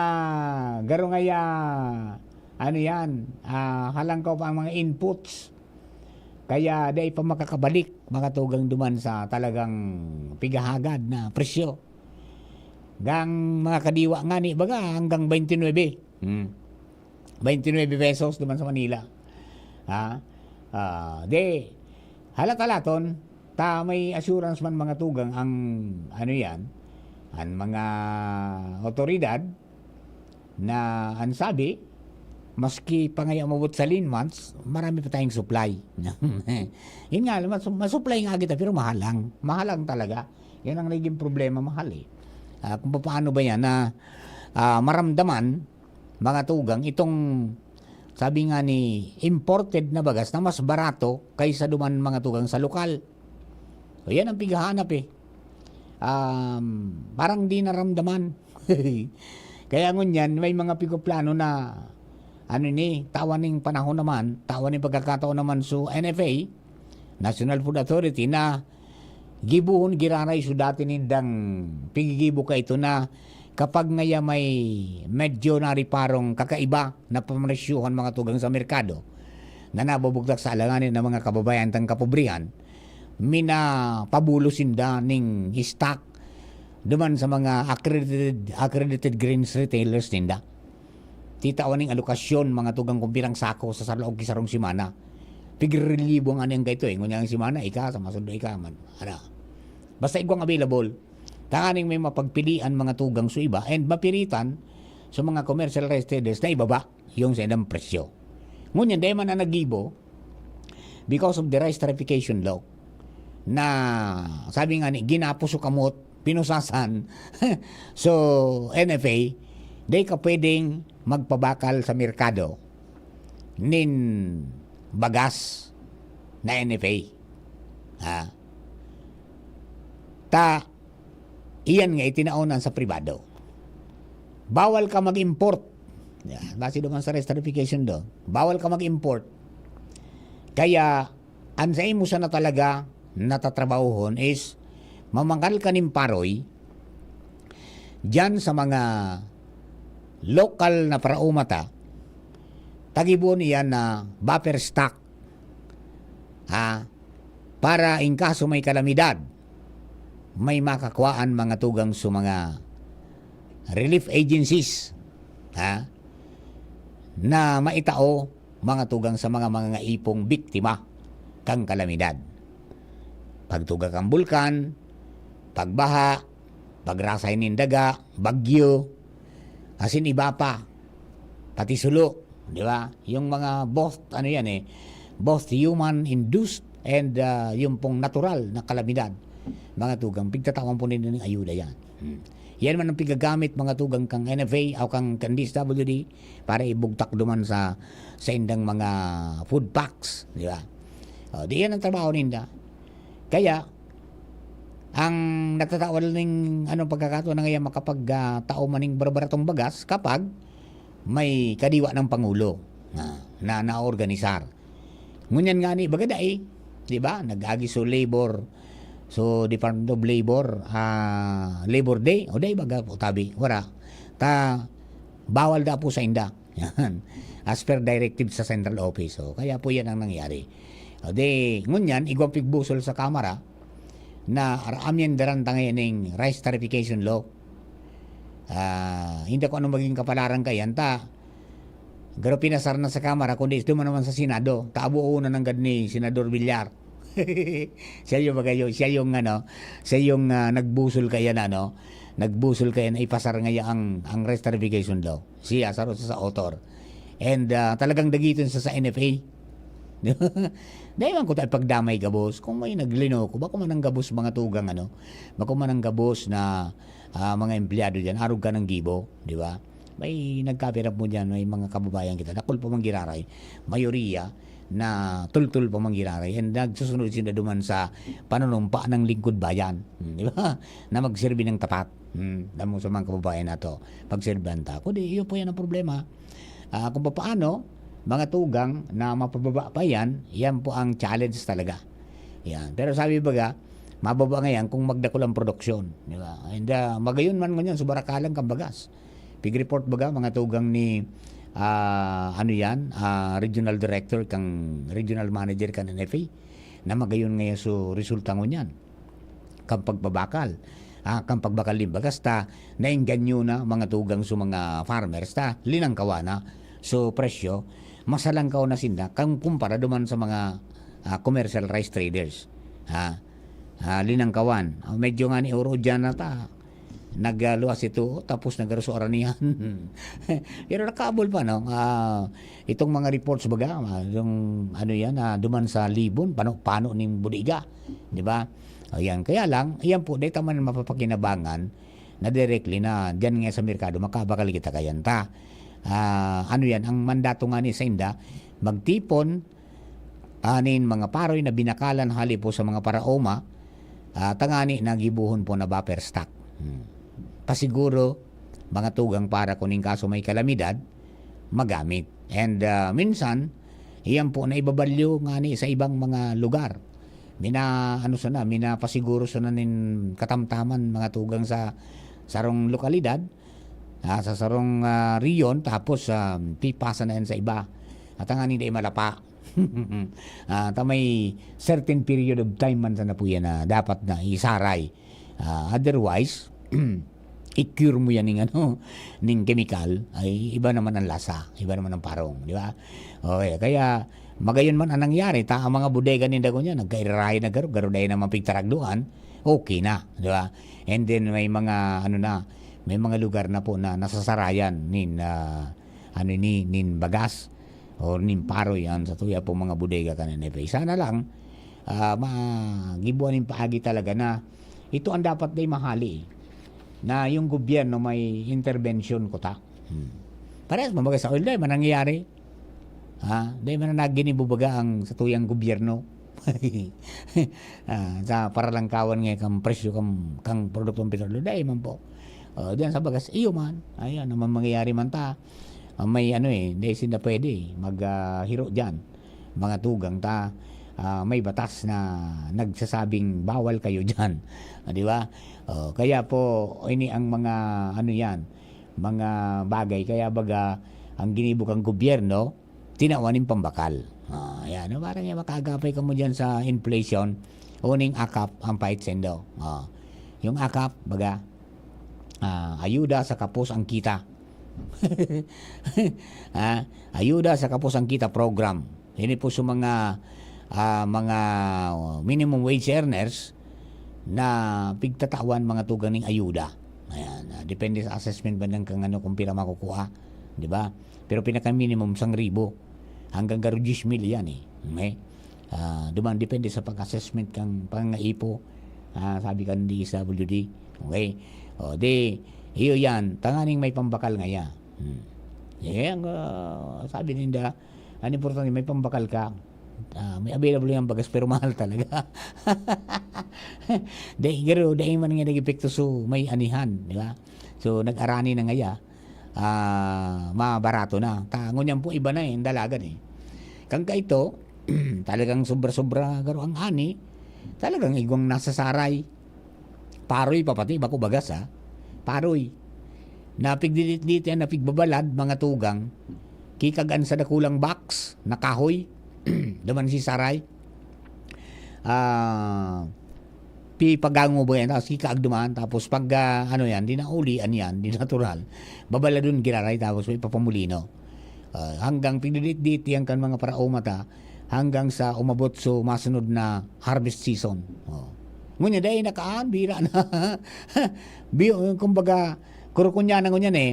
garo ngaya, ano yan, ah, halangkaw pa ang mga inputs. Kaya dai pa makakabalik, mga tugang, duman sa talagang pigahagad na presyo. Gang mga kadiwa ngani, baga, hanggang twenty-nine. Hmm. Twenty-nine pesos duman sa Manila. Ha? Ah, di, halat-halaton, ta may assurance man, mga tugang, ang, ano yan, ang mga otoridad, na ang sabi, maski pa ngaya umabot sa lean months, marami pa tayong supply. Yun nga, mas-, masupply nga kita, pero mahal lang. Mahal lang talaga. Yan ang naging problema, mahal eh. Ah, kung paano ba yan na, ah, maramdaman, mga tugang, itong, sabi nga ni, imported na bagas na mas barato kaysa duman, mga tugang, sa lokal. So, yan ang pighahanap eh. Um, parang di naramdaman. Kaya ngunyan, may mga pigoplano na, ano ni, tawan ning panahon naman, tawan ning pagkakataon naman sa N F A, National Food Authority, na gibohon giraray so dati nindang pigigibo kaito na kapag ngaya may medyo nariparong kakaiba na pamaresyuhan, mga tugang, sa merkado na nabubugtak sa alanganin ng mga kababayan tang kapobrihan, minapabulos sinda ning stock duman sa mga accredited, accredited grains retailers ninda. Titawan ning alokasyon, mga tugang, kung pirang sako sa, sa laog ki sarong semana. Pigrirelibo nga niyang kaito eh. Ngunyan ang semana, ika, sa masundo, ika man. Ano? Basta igwang available. Tanganing may mapagpilian, mga tugang, sa iba, and mapiritan sa mga commercial rice traders na ibaba yung sa ilang presyo. Ngunyan, dahil man ang nagibo, because of the rice tarification law, na sabi nga ni, ginapos o kamot, pinusasan. So, N F A, di ka pwedeng magpabakal sa merkado nin bagas na N F A. Ha? Ta, iyan nga itinaonan sa pribado. Bawal ka mag-import. Yan, base naman sa rice tarification do. Bawal ka mag-import. Kaya, ang sa imo sana talaga natatrabahohon is mamangal ka nin paroy diyan sa mga lokal na paraumata, tagibuon iyan na buffer stock. Ha? Para in kaso may kalamidad, may makakuhaan, mga tugang, sa mga relief agencies. Ha? Na maitao, mga tugang, sa mga, mga ipong biktima kan kalamidad. Pagtuga kan bulkan, pagbaha, pagrasay nin daga, bagyo, asin iba pa, pati sulo, di ba? Yung mga both, ano yan eh, both human-induced and, ah, yung pong natural na kalamidad, mga tugang, pigtatawan po nila ng ayuda yan. Hmm. Yan man ang pigagamit, mga tugang, kang N F A o kang, kang D S W D para ibugtak duman sa, sa indang mga food packs, di ba? O, di yan ang trabaho ninda. Kaya, ang nagtatao ning anong pagkakataon na ngayon makapag, ah, tao man ning barabaratong bagas kapag may kadiwa ng Pangulo na, na naorganisar. Ngunyan nga ni, baga dai, di ba? Nag-agi so labor, so Department of Labor, ah, Labor Day, o dai baga, o tabi, wala. Ta, bawal da po sa inda. Yan. As per directive sa central office. So, kaya po yan ang nangyari. O di, ngunyan, igwang pigbusol sa Kamara na ar-, amyendaran ta ngayon ning rice tariffication law. Ah, hindi ko anong maging kapalaran kaya ta. Pero pinasar na sa Kamara, kundi ito man naman sa Senado. Tabo una nanggad ni Senador Villar. Siya yung magayo, siya yung ano, siya yung, ah, nagbusol kaya na, no? Nagbusol kaya na ipasar ngaya ang, ang rice tariffication law. Siya, sa, sa author. And, ah, talagang dagiton sa, sa N F A. Dahil man ko tayo pagdamay gabos. Kung may naglino ko, bako man ang gabos mga tugang, ano? Bako man ang gabos na, ah, mga empleyado dyan, arog ka ng gibo, di ba? May nagkapirap mo dyan, may mga kababayan kita, dakul pa mang giraray, mayoriya na tultul pa mang giraray, and nagsusunod sila duman sa panunumpa ng lingkod bayan, hmm, di ba? Na magserbi ng tapat. Hmm, damo sa mga kababayan nato, pagserbihan ta. Kundi, iyo po yan ang problema. Ah, kung papaano, mga tugang na mapababa pa yan, yan po ang challenge talaga. Yan. Pero sabi baga, mababa ngayon kung magdakul ang produksyon, di ba? And, ah, magayon man ngunyan, subarakalan kang bagas. Pig-report baga, mga tugang ni, ah, ano yan, ah, regional director kang, regional manager kan N F A, na magayon ngayon so resulta ngunyan. Kan pagbabakal. Ah, kan pagbakal nin bagas ta, naengganyo na mga tugang sa mga farmers ta, linangkawan na. So, presyo, masalangkaw na sinda kan kumpara duman sa mga, ah, commercial rice traders. Ah, ah, linangkawan. Ah, medyo nga ni oro dyan na ta, nagluwas ito, tapos nagkaroso aranihan. Pero nakaabol pa, no? Ah, itong mga reports baga, ah, yung ano yan, ah, duman sa Libon, pano-pano ning bodega, di ba? O yan. Kaya lang, yan po, dahil man mapapakinabangan na directly na dyan nga sa merkado, makabakal kita kayan ta. Ah, ano yan, ang mandato nga ni sa inda, magtipon, anin mga paroy na binakalan hali po sa mga paraoma, ah, tangani na gibuhon po na buffer stock. Hmm. Pasiguro, mga tugang para kuning kaso may kalamidad, magamit. And, ah, minsan, iyan po na ibabalyo ngani sa ibang mga lugar. Mina, ano sana, minapasiguro sana nin katamtaman, mga tugang sa sarong lokalidad, ah, sa sarong, ah, rehiyon, tapos, ah, pipasa na yan sa iba. At ang ani dai malapa. Ah, ta may certain period of time man sana po yan na dapat na isaray. Ah, otherwise, i-cure mo yan ning ano, ning kemikal, ay iba naman ang lasa, iba naman ang parong, di ba? Okay, kaya magayon man ang nangyari, ta ang mga bodega ninda ngunyan, nagkairarahay na garo, garo dai naman pigtaragduan, okay na, di ba? And then may mga, ano na, may mga lugar na po na nasasarayan nin, ah, ano ni, nin bagas or nin paroy yan sa tuya po mga bodega kan N F A. Sana lang, ah, magibuan nin paagi talaga na ito ang dapat dai mahali, na yung gobyerno may intervention ko ta. Hmm. Parehas, kumbaga, sa oil, dai man nangyayari. Ha? Dai man na naginibo baga ang sa tuyang gobyerno. Ah, sa paralangkawan nga kang presyo kang, kang produktong petrolyo, dai man po. Oh, diyan sa bagas, iyo man. Ayan, naman mangyayari man ta. Ah, may ano eh, dai sinda pwede eh, mag, ah, hiro diyan. Mga tugang ta, ah, may batas na nagsasabing bawal kayo diyan. Ah, di ba? Oh, kaya po, ini ang mga, ano yan, mga bagay. Kaya baga, ang ginibo kang gobyerno, tinawan nin pambakal. Ah, yan, no? Parang yan, makaagapay ka mo dyan sa inflation, uning akap ang pait sendo. Ah, yung akap, baga, ah, ayuda sa kapos ang kita. Ah, ayuda sa kapos ang kita program. Ini po sa mga, ah, mga minimum wage earners na pigtatawan mga tugang ning ayuda. Ayan, ah, depende sa assessment ba ng kang ano kung pira makukuha, di ba? Pero pinaka-minimum, sang ribo. Hanggang garo diyes mil yan eh. Okay? Ah, duman, depende sa pag-assessment kang pangangaipo. Ah, sabi kan D S W D, Okay? O, di, iyo yan. Tanganing may pambakal ngaya. Hmm. Eh, ang, ah, sabi ninda, ang importante, may pambakal ka. Ah, may available yung bagas, pero mahal talaga. Dai, garo, dai man nga nag-epekto, so may anihan, di ba? So, nag-arani na ngaya, ah, mabarato na. Ta, ngunyan po, iba na eh, ang dalagan eh. Kang kaito, talagang sobra-sobra, garo ang ani, talagang igwang nasa saray. Paroy pa pati, bako bagas, ha? Paroy. Napigdidit-dit yan, napigbabalad, mga tugang. Kikagan sa dakulang box, na kahoy. Duman si saray. Ah, pipagango ba yan? Tapos kikaag duman. Tapos pag, ah, ano yan, di naulian yan, di natural. Babaladon giraray, tapos may papamulino. Ah, hanggang pigdidit-dit yan kan mga paraoma ta, hanggang sa umabot so masunod na harvest season. Oh. Ngunyan, dai nakaan, bira na. Bi-, kumbaga, kurukunya na ngunyan eh.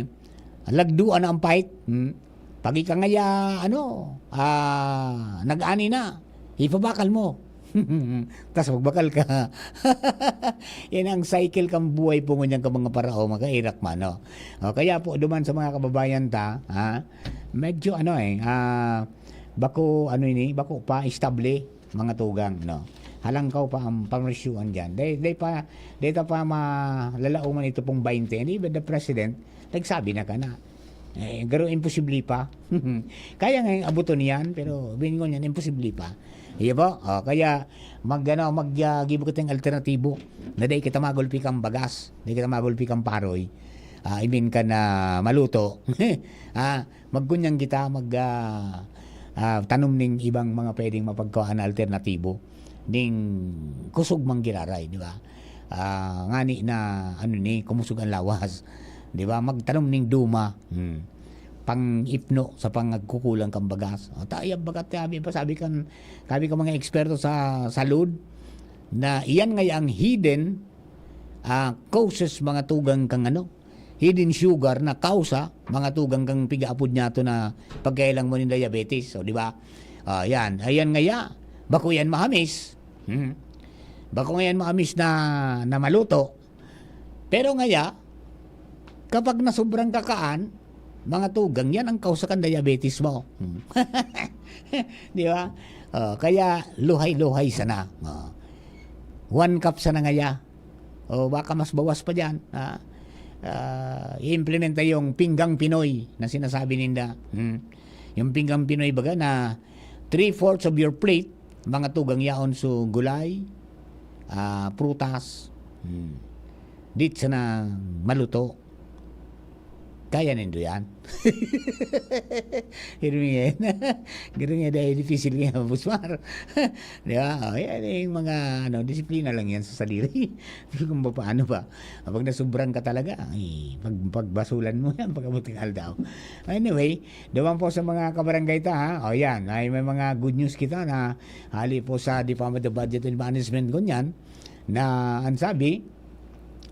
Lagduan na ang fight. Hmm. Pag ika ngaya, ano, ah, nag-ani na, ipabakal mo. Tas magbakal ka. Yan ang cycle kang buhay po ngunyan ka mga paraoma, kairak man, no? O, kaya po, duman sa mga kababayan ta, ha? Medyo ano eh, ah, bako, ano ini, bako pa estable, mga tugang, no? Halangkaw pa ang pamarisyoan diyan. Dai, dai pa, dai ta pa malalaoman ito pong baynte. And even the president, nagsabi na ka na. Eh, garo imposible pa. Kaya nga yung abuton yan, pero bingon yan, imposible pa. Iya po? O, kaya mag, ano, mag, ah, gibo kitang alternatibo na dai kita magulpi kang bagas, dai kita magulpi kang paroy. Ah, I mean ka na maluto. Ah, magkunyang kita, mag, ah, ah, tanom ning ibang mga pwedeng mapagkuhaan na alternatibo. Ning kusog man giraray, di ba? Ah, ngani na, ano ni, kumusog ang lawas. Di ba? Magtanom ning duma. Hmm. Pang-ipno sa pangagkukulang kang bagas. O, ta, yan bagat, sabi pa, sabi kan, sabi kan mga eksperto sa salud, na iyan nga ang hidden, ah, causes, mga tugang, kang ano, hidden sugar na kausa, mga tugang, kang pigaapod niya to na pagkailang mo nin diabetes. O, di ba? Ah, yan. Ayan nga ya. Bako yan mahamis. Hmm. Bako nga yan mahamis na, na maluto. Pero ngaya, kapag nasobrang kakaan, mga tugang, yan ang kausa kan diabetes mo. Hmm. Di ba? O, kaya luhay-luhay sana. O. One cup sana ngaya. O baka mas bawas pa diyan, ha? Ah, i-implementa yung pinggang Pinoy na sinasabi ninda. Hmm. Yung pinggang Pinoy baga na three-fourths of your plate, mga tugang yaon, so gulay, ah, prutas. Hmm. Dit sana maluto. Kaya nindo yan. Pero yan. Ganun nga dahil dipisil nga, Boss Mar. Di ba? O, yan yung mga, ano, disiplina lang yan sa sadiri. Kung paano ba? Pag nasubrang ka talaga, ay, pag, pagbasulan mo yan, pag-abot ng aldaw. Anyway, duman po sa mga kabarangay ta, ha? O, yan. Ay, may mga good news kita na hali po sa Department of Budget and Management, ngunyan, na ang sabi,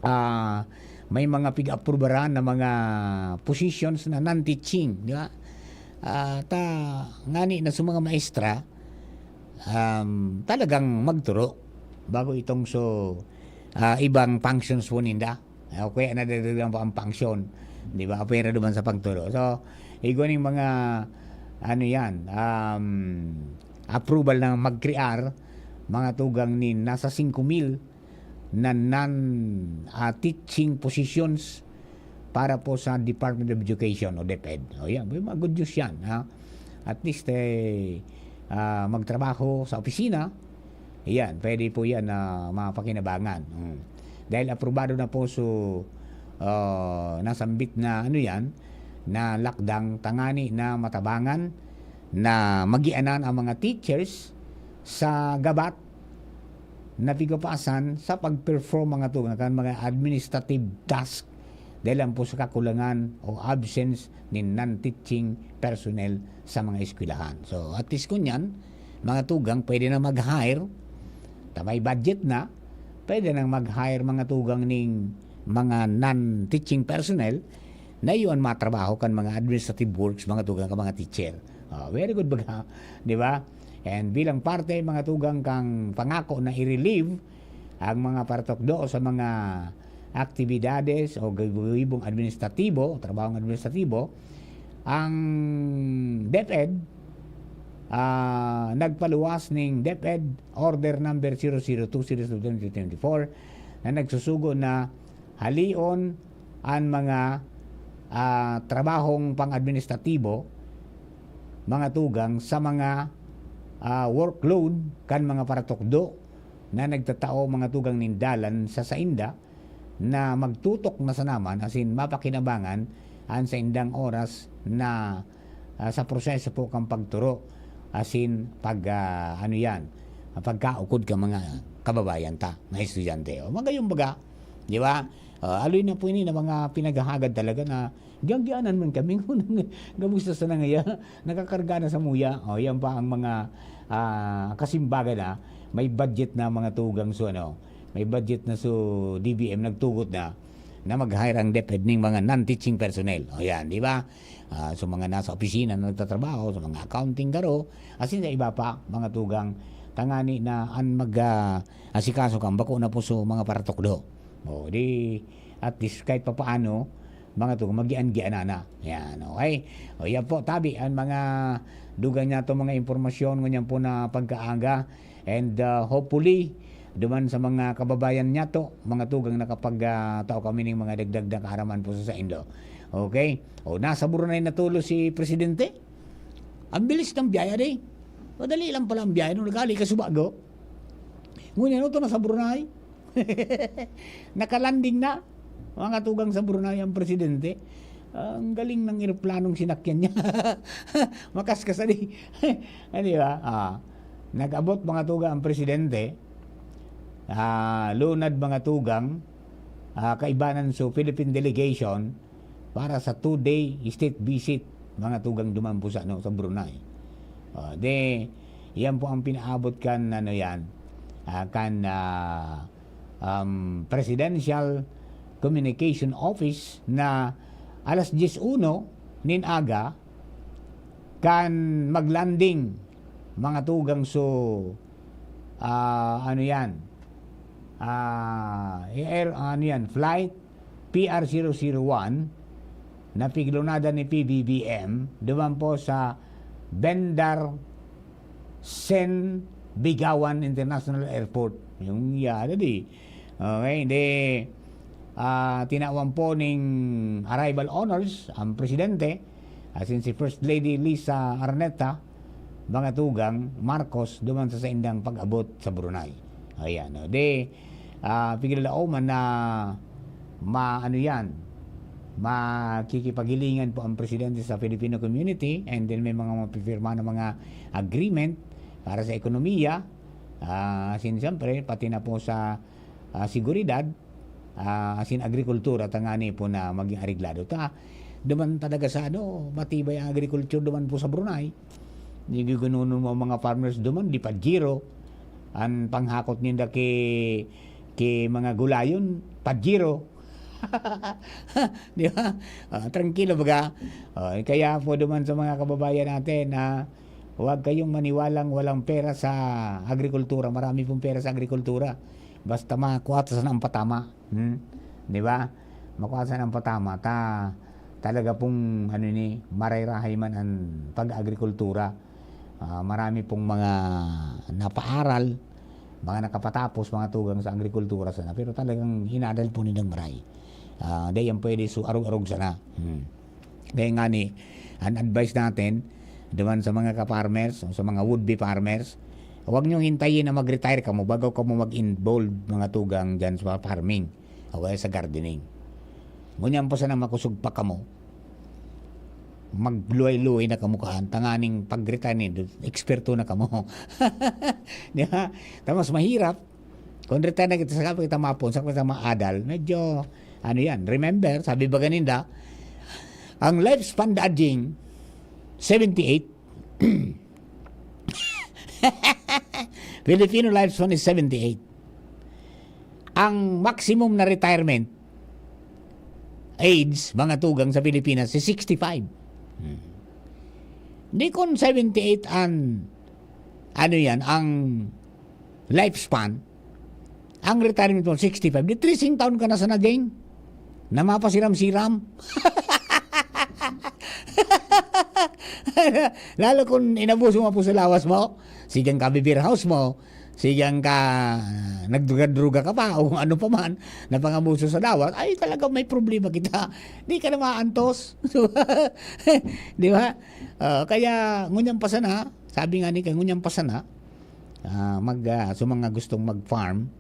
ah, may mga pig-aprubaran na mga positions na non-teaching, di ba? Ah, ta, ngani na sa mga maestra, um, talagang magturo bago itong so, ah, ibang functions po ninda. Ah, o kaya nadadagdagan pa ang function, di ba? Pwera duman sa pagturo. So, igwa ning mga, ano yan, um, approval na magkrear, mga tugang nin nasa singko mil na non, ah, teaching positions para po sa Department of Education o DepEd. O yan, may mga good news yan, ha? At least, eh, ah, magtrabaho sa opisina, yan, pwede po yan na mapakinabangan. Hmm. Dahil aprobado na po so, ah, nasambit na, ano yan, na lakdang tangani na matabangan na magianan ang mga teachers sa gabat na pigapasan sa pag-perform, mga tugang, kan mga administrative task dahil lang po sa kakulangan o absence nin non-teaching personnel sa mga eskwelahan. So, at least kunyan, mga tugang, pwede na mag-hire, ta may budget na, pwede nang mag-hire, mga tugang, ning mga non-teaching personnel na iyo an matrabaho kan mga administrative works, mga tugang, kan mga teacher. Ah, very good baga, di ba? And bilang parte, mga tugang, kang pangako na i-relieve ang mga paratukdo sa mga aktibidades o gibong administratibo, trabahong administratibo, ang DepEd, ah, nagpaluwas ning DepEd Order Number zero zero two series of twenty twenty-four na nagsusugo na halion an mga, ah, trabahong pang-administratibo, mga tugang sa mga, ah, workload kan mga paratukdo na nagtatao, mga tugang, nin dalan sa sainda na magtutok na sana man asin mapakinabangan an saindang oras na, ah, sa proseso po kan pagturo asin pag, ah, ano yan, pagkaukod kan mga kababayan ta na estudyante. O, magayon baga, di ba? Ah, aloy na po ini na mga pinaghahagad talaga na gianggianan man kami ngunyan. Gamusta sana ngaya? Nakakarga na samuya. O, yan pa ang mga, ah, kasimbagan na may budget na, mga tugang, so ano, may budget na, so D B M nagtugot na na mag-hire ang DepEd ning mga non-teaching personnel. O yan, di ba? Ah, so mga nasa opisina na nagtatrabaho, sa mga accounting garo, asin sa iba pa, mga tugang, tangani na an mag, ah, asikaso kan bako na po so mga paratukdo. O, di, at least, kahit papaano, mga tugang, magian-gianan na. Yan, okay? O, yan po, tabi, ang mga dugang niyato, mga impormasyon, ngunyan po na pagkaaga. And, ah, hopefully, duman sa mga kababayan niyato, mga tugang, nakapag, ah, tao kami ning mga dagdag na kaaraman po sa saindo. Okay? O, nasa Brunei na tulos si Presidente? Ang bilis ng biyahe, di? Madali lang pala ang biyahe nung nagali ka Subago. Ngunyan, ito na sa Brunei. Nakalanding na, mga tugang, sa Brunei ang presidente. Ang galing ng eroplanong sinakyan niya. Makaskas, di? Ah, di ba? Ah, nag-abot, mga tugang, ang presidente. Ah, lunad, mga tugang, ah, kaibanan so Philippine delegation para sa two-day state visit, mga tugang, duman po sa, ano, sa Brunei. Ah, de, yan po ang pinaabot kan, ano yan, ah, kan, ah, um, Presidential Communication Office na alas dyes uno nin aga kan mag-landing, mga tugang, so, ah, ano yan, ah, air, ano yan, flight P R zero zero one na piglunadan ni P B B M duman po sa Bandar Sen Begawan International Airport. Yung yada di. Okay, di, ah, tinawan po ning arrival honors ang presidente, asin si First Lady Liza Araneta, mga tugang, Marcos, duman sa saindang pag-abot sa Brunei. Ayan, no? Di, ah, pigilalaoman na ma-, ano yan, makikipagilingan po ang presidente sa Filipino community, and then may mga mapipirma na mga agreement para sa ekonomiya, ah, asin siyempre, pati na po sa, ah, seguridad, ah, asin agrikultura, tangani po na maging areglado ta. Duman talaga sa ano, matibay ang agriculture duman po sa Brunei. Di gigununun mo ang mga farmers duman, di Pajero. An panghakot ninda ki, ki mga gulayon, Pajero. Di ba? Ah, trangkilo baga. Ah, kaya po duman sa mga kababayan natin na huwag kayong maniwalang walang pera sa agrikultura. Marami pong pera sa agrikultura. Basta makuha ta sana ang patama. Hmm? Di ba? Makuha sana ang patama. Ta, talaga pong, ano ni, maray-rahay man ang pag-agrikultura. Ah, marami pong mga napaaral, mga nakapatapos, mga tugang sa agrikultura sana. Pero talagang hinadal po nilang maray. Ah, di yan pwede, so arog-arog sana. Hmm. Kaya nga ni, ang advice natin, duman sa mga ka-farmers, o sa mga would-be farmers, huwag niyong hintayin na mag-retire kamo bago kamo mag-involve, mga tugang, dyan sa farming o kaya sa gardening. Ngunyan pa sana makusog pa kamo, magluway-luway na kamo kaan, tanganing pag-retire nindo, eksperto na kamo. Di ba? Tapos mahirap, kung retire na kita, saka kita mapon, saka kita maadal, medyo, ano yan, remember, sabi ba ganinda, ang lifespan da aging seventy-eight, Filipino lifespan is seventy-eight. Ang maximum na retirement age, mga tugang, sa Pilipinas is sixty-five. Hmm. Di kun seventy-eight an, ano yan, ang lifespan, Ang retirement mo, sixty-five. Di tracing taon ka na sana, Jane. Na mapasiram-siram. Lalo kung inabuso mo po sa lawas mo, sigang ka beer house mo, sigang ka nagdruga-druga ka pa, o kung ano pa man, napangabuso sa lawas, ay talaga may problema kita. Di ka na maantos. Di ba? Ah, kaya, ngunyan pa sana, sabi nga ni ka, ngunyan pa sana, ah, mag, ah, sa mga gustong mag-farm,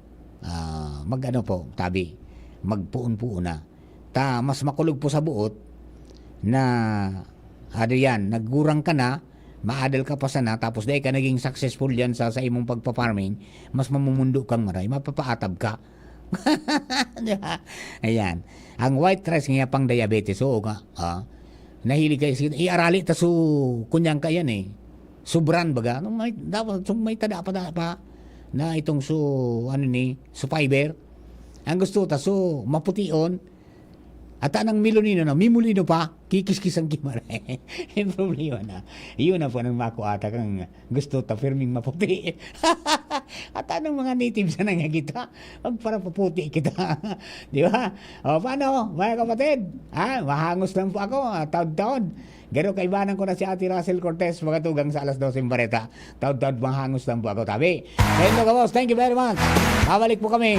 ah, mag-ano po, tabi, magpuon-puon na. Ta, mas makulog po sa buot na, ano yan, naggurang ka na, maadal ka pa sana, tapos dahil ka naging successful yan sa, sa imong pagpa-farming, mas mamumundo kang maray, mapapaatab ka. Di ba? Ayan. Ang white rice nga pang diabetes, oo nga. Ah. Nahilig kayo sa, iarali ta su, kunyang ka yan eh. Subran baga. Nung may, dapat, sung may tada pa, tada pa, na itong su, ano ni, su fiber. Ang gusto ta, su, mapution. At anang milonino na, mimulino pa, kikiskis ang kimara. Yung problema na. Yun na po nang makuha ta kang gusto ta, pirming maputi. At anong mga native sa nangagita? Magparapaputi kita. Di ba? O, paano, mga kapatid? Ha? Mahangos lang po ako, ah, taod-taod. Garo kaibanan ko na si Ate Russell Cortez, magatugang sa alas dose ng bareta. Taod-taod, mahangos lang po ako, tabi. Sa inyo, gabos, thank you very much. Babalik po kami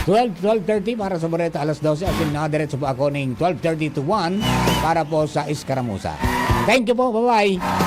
twelve, twelve thirty para sa bareta alas dose. At yun, nakadiretso po ako ning twelve thirty to one para po sa Iskaramusa. Thank you po, bye-bye.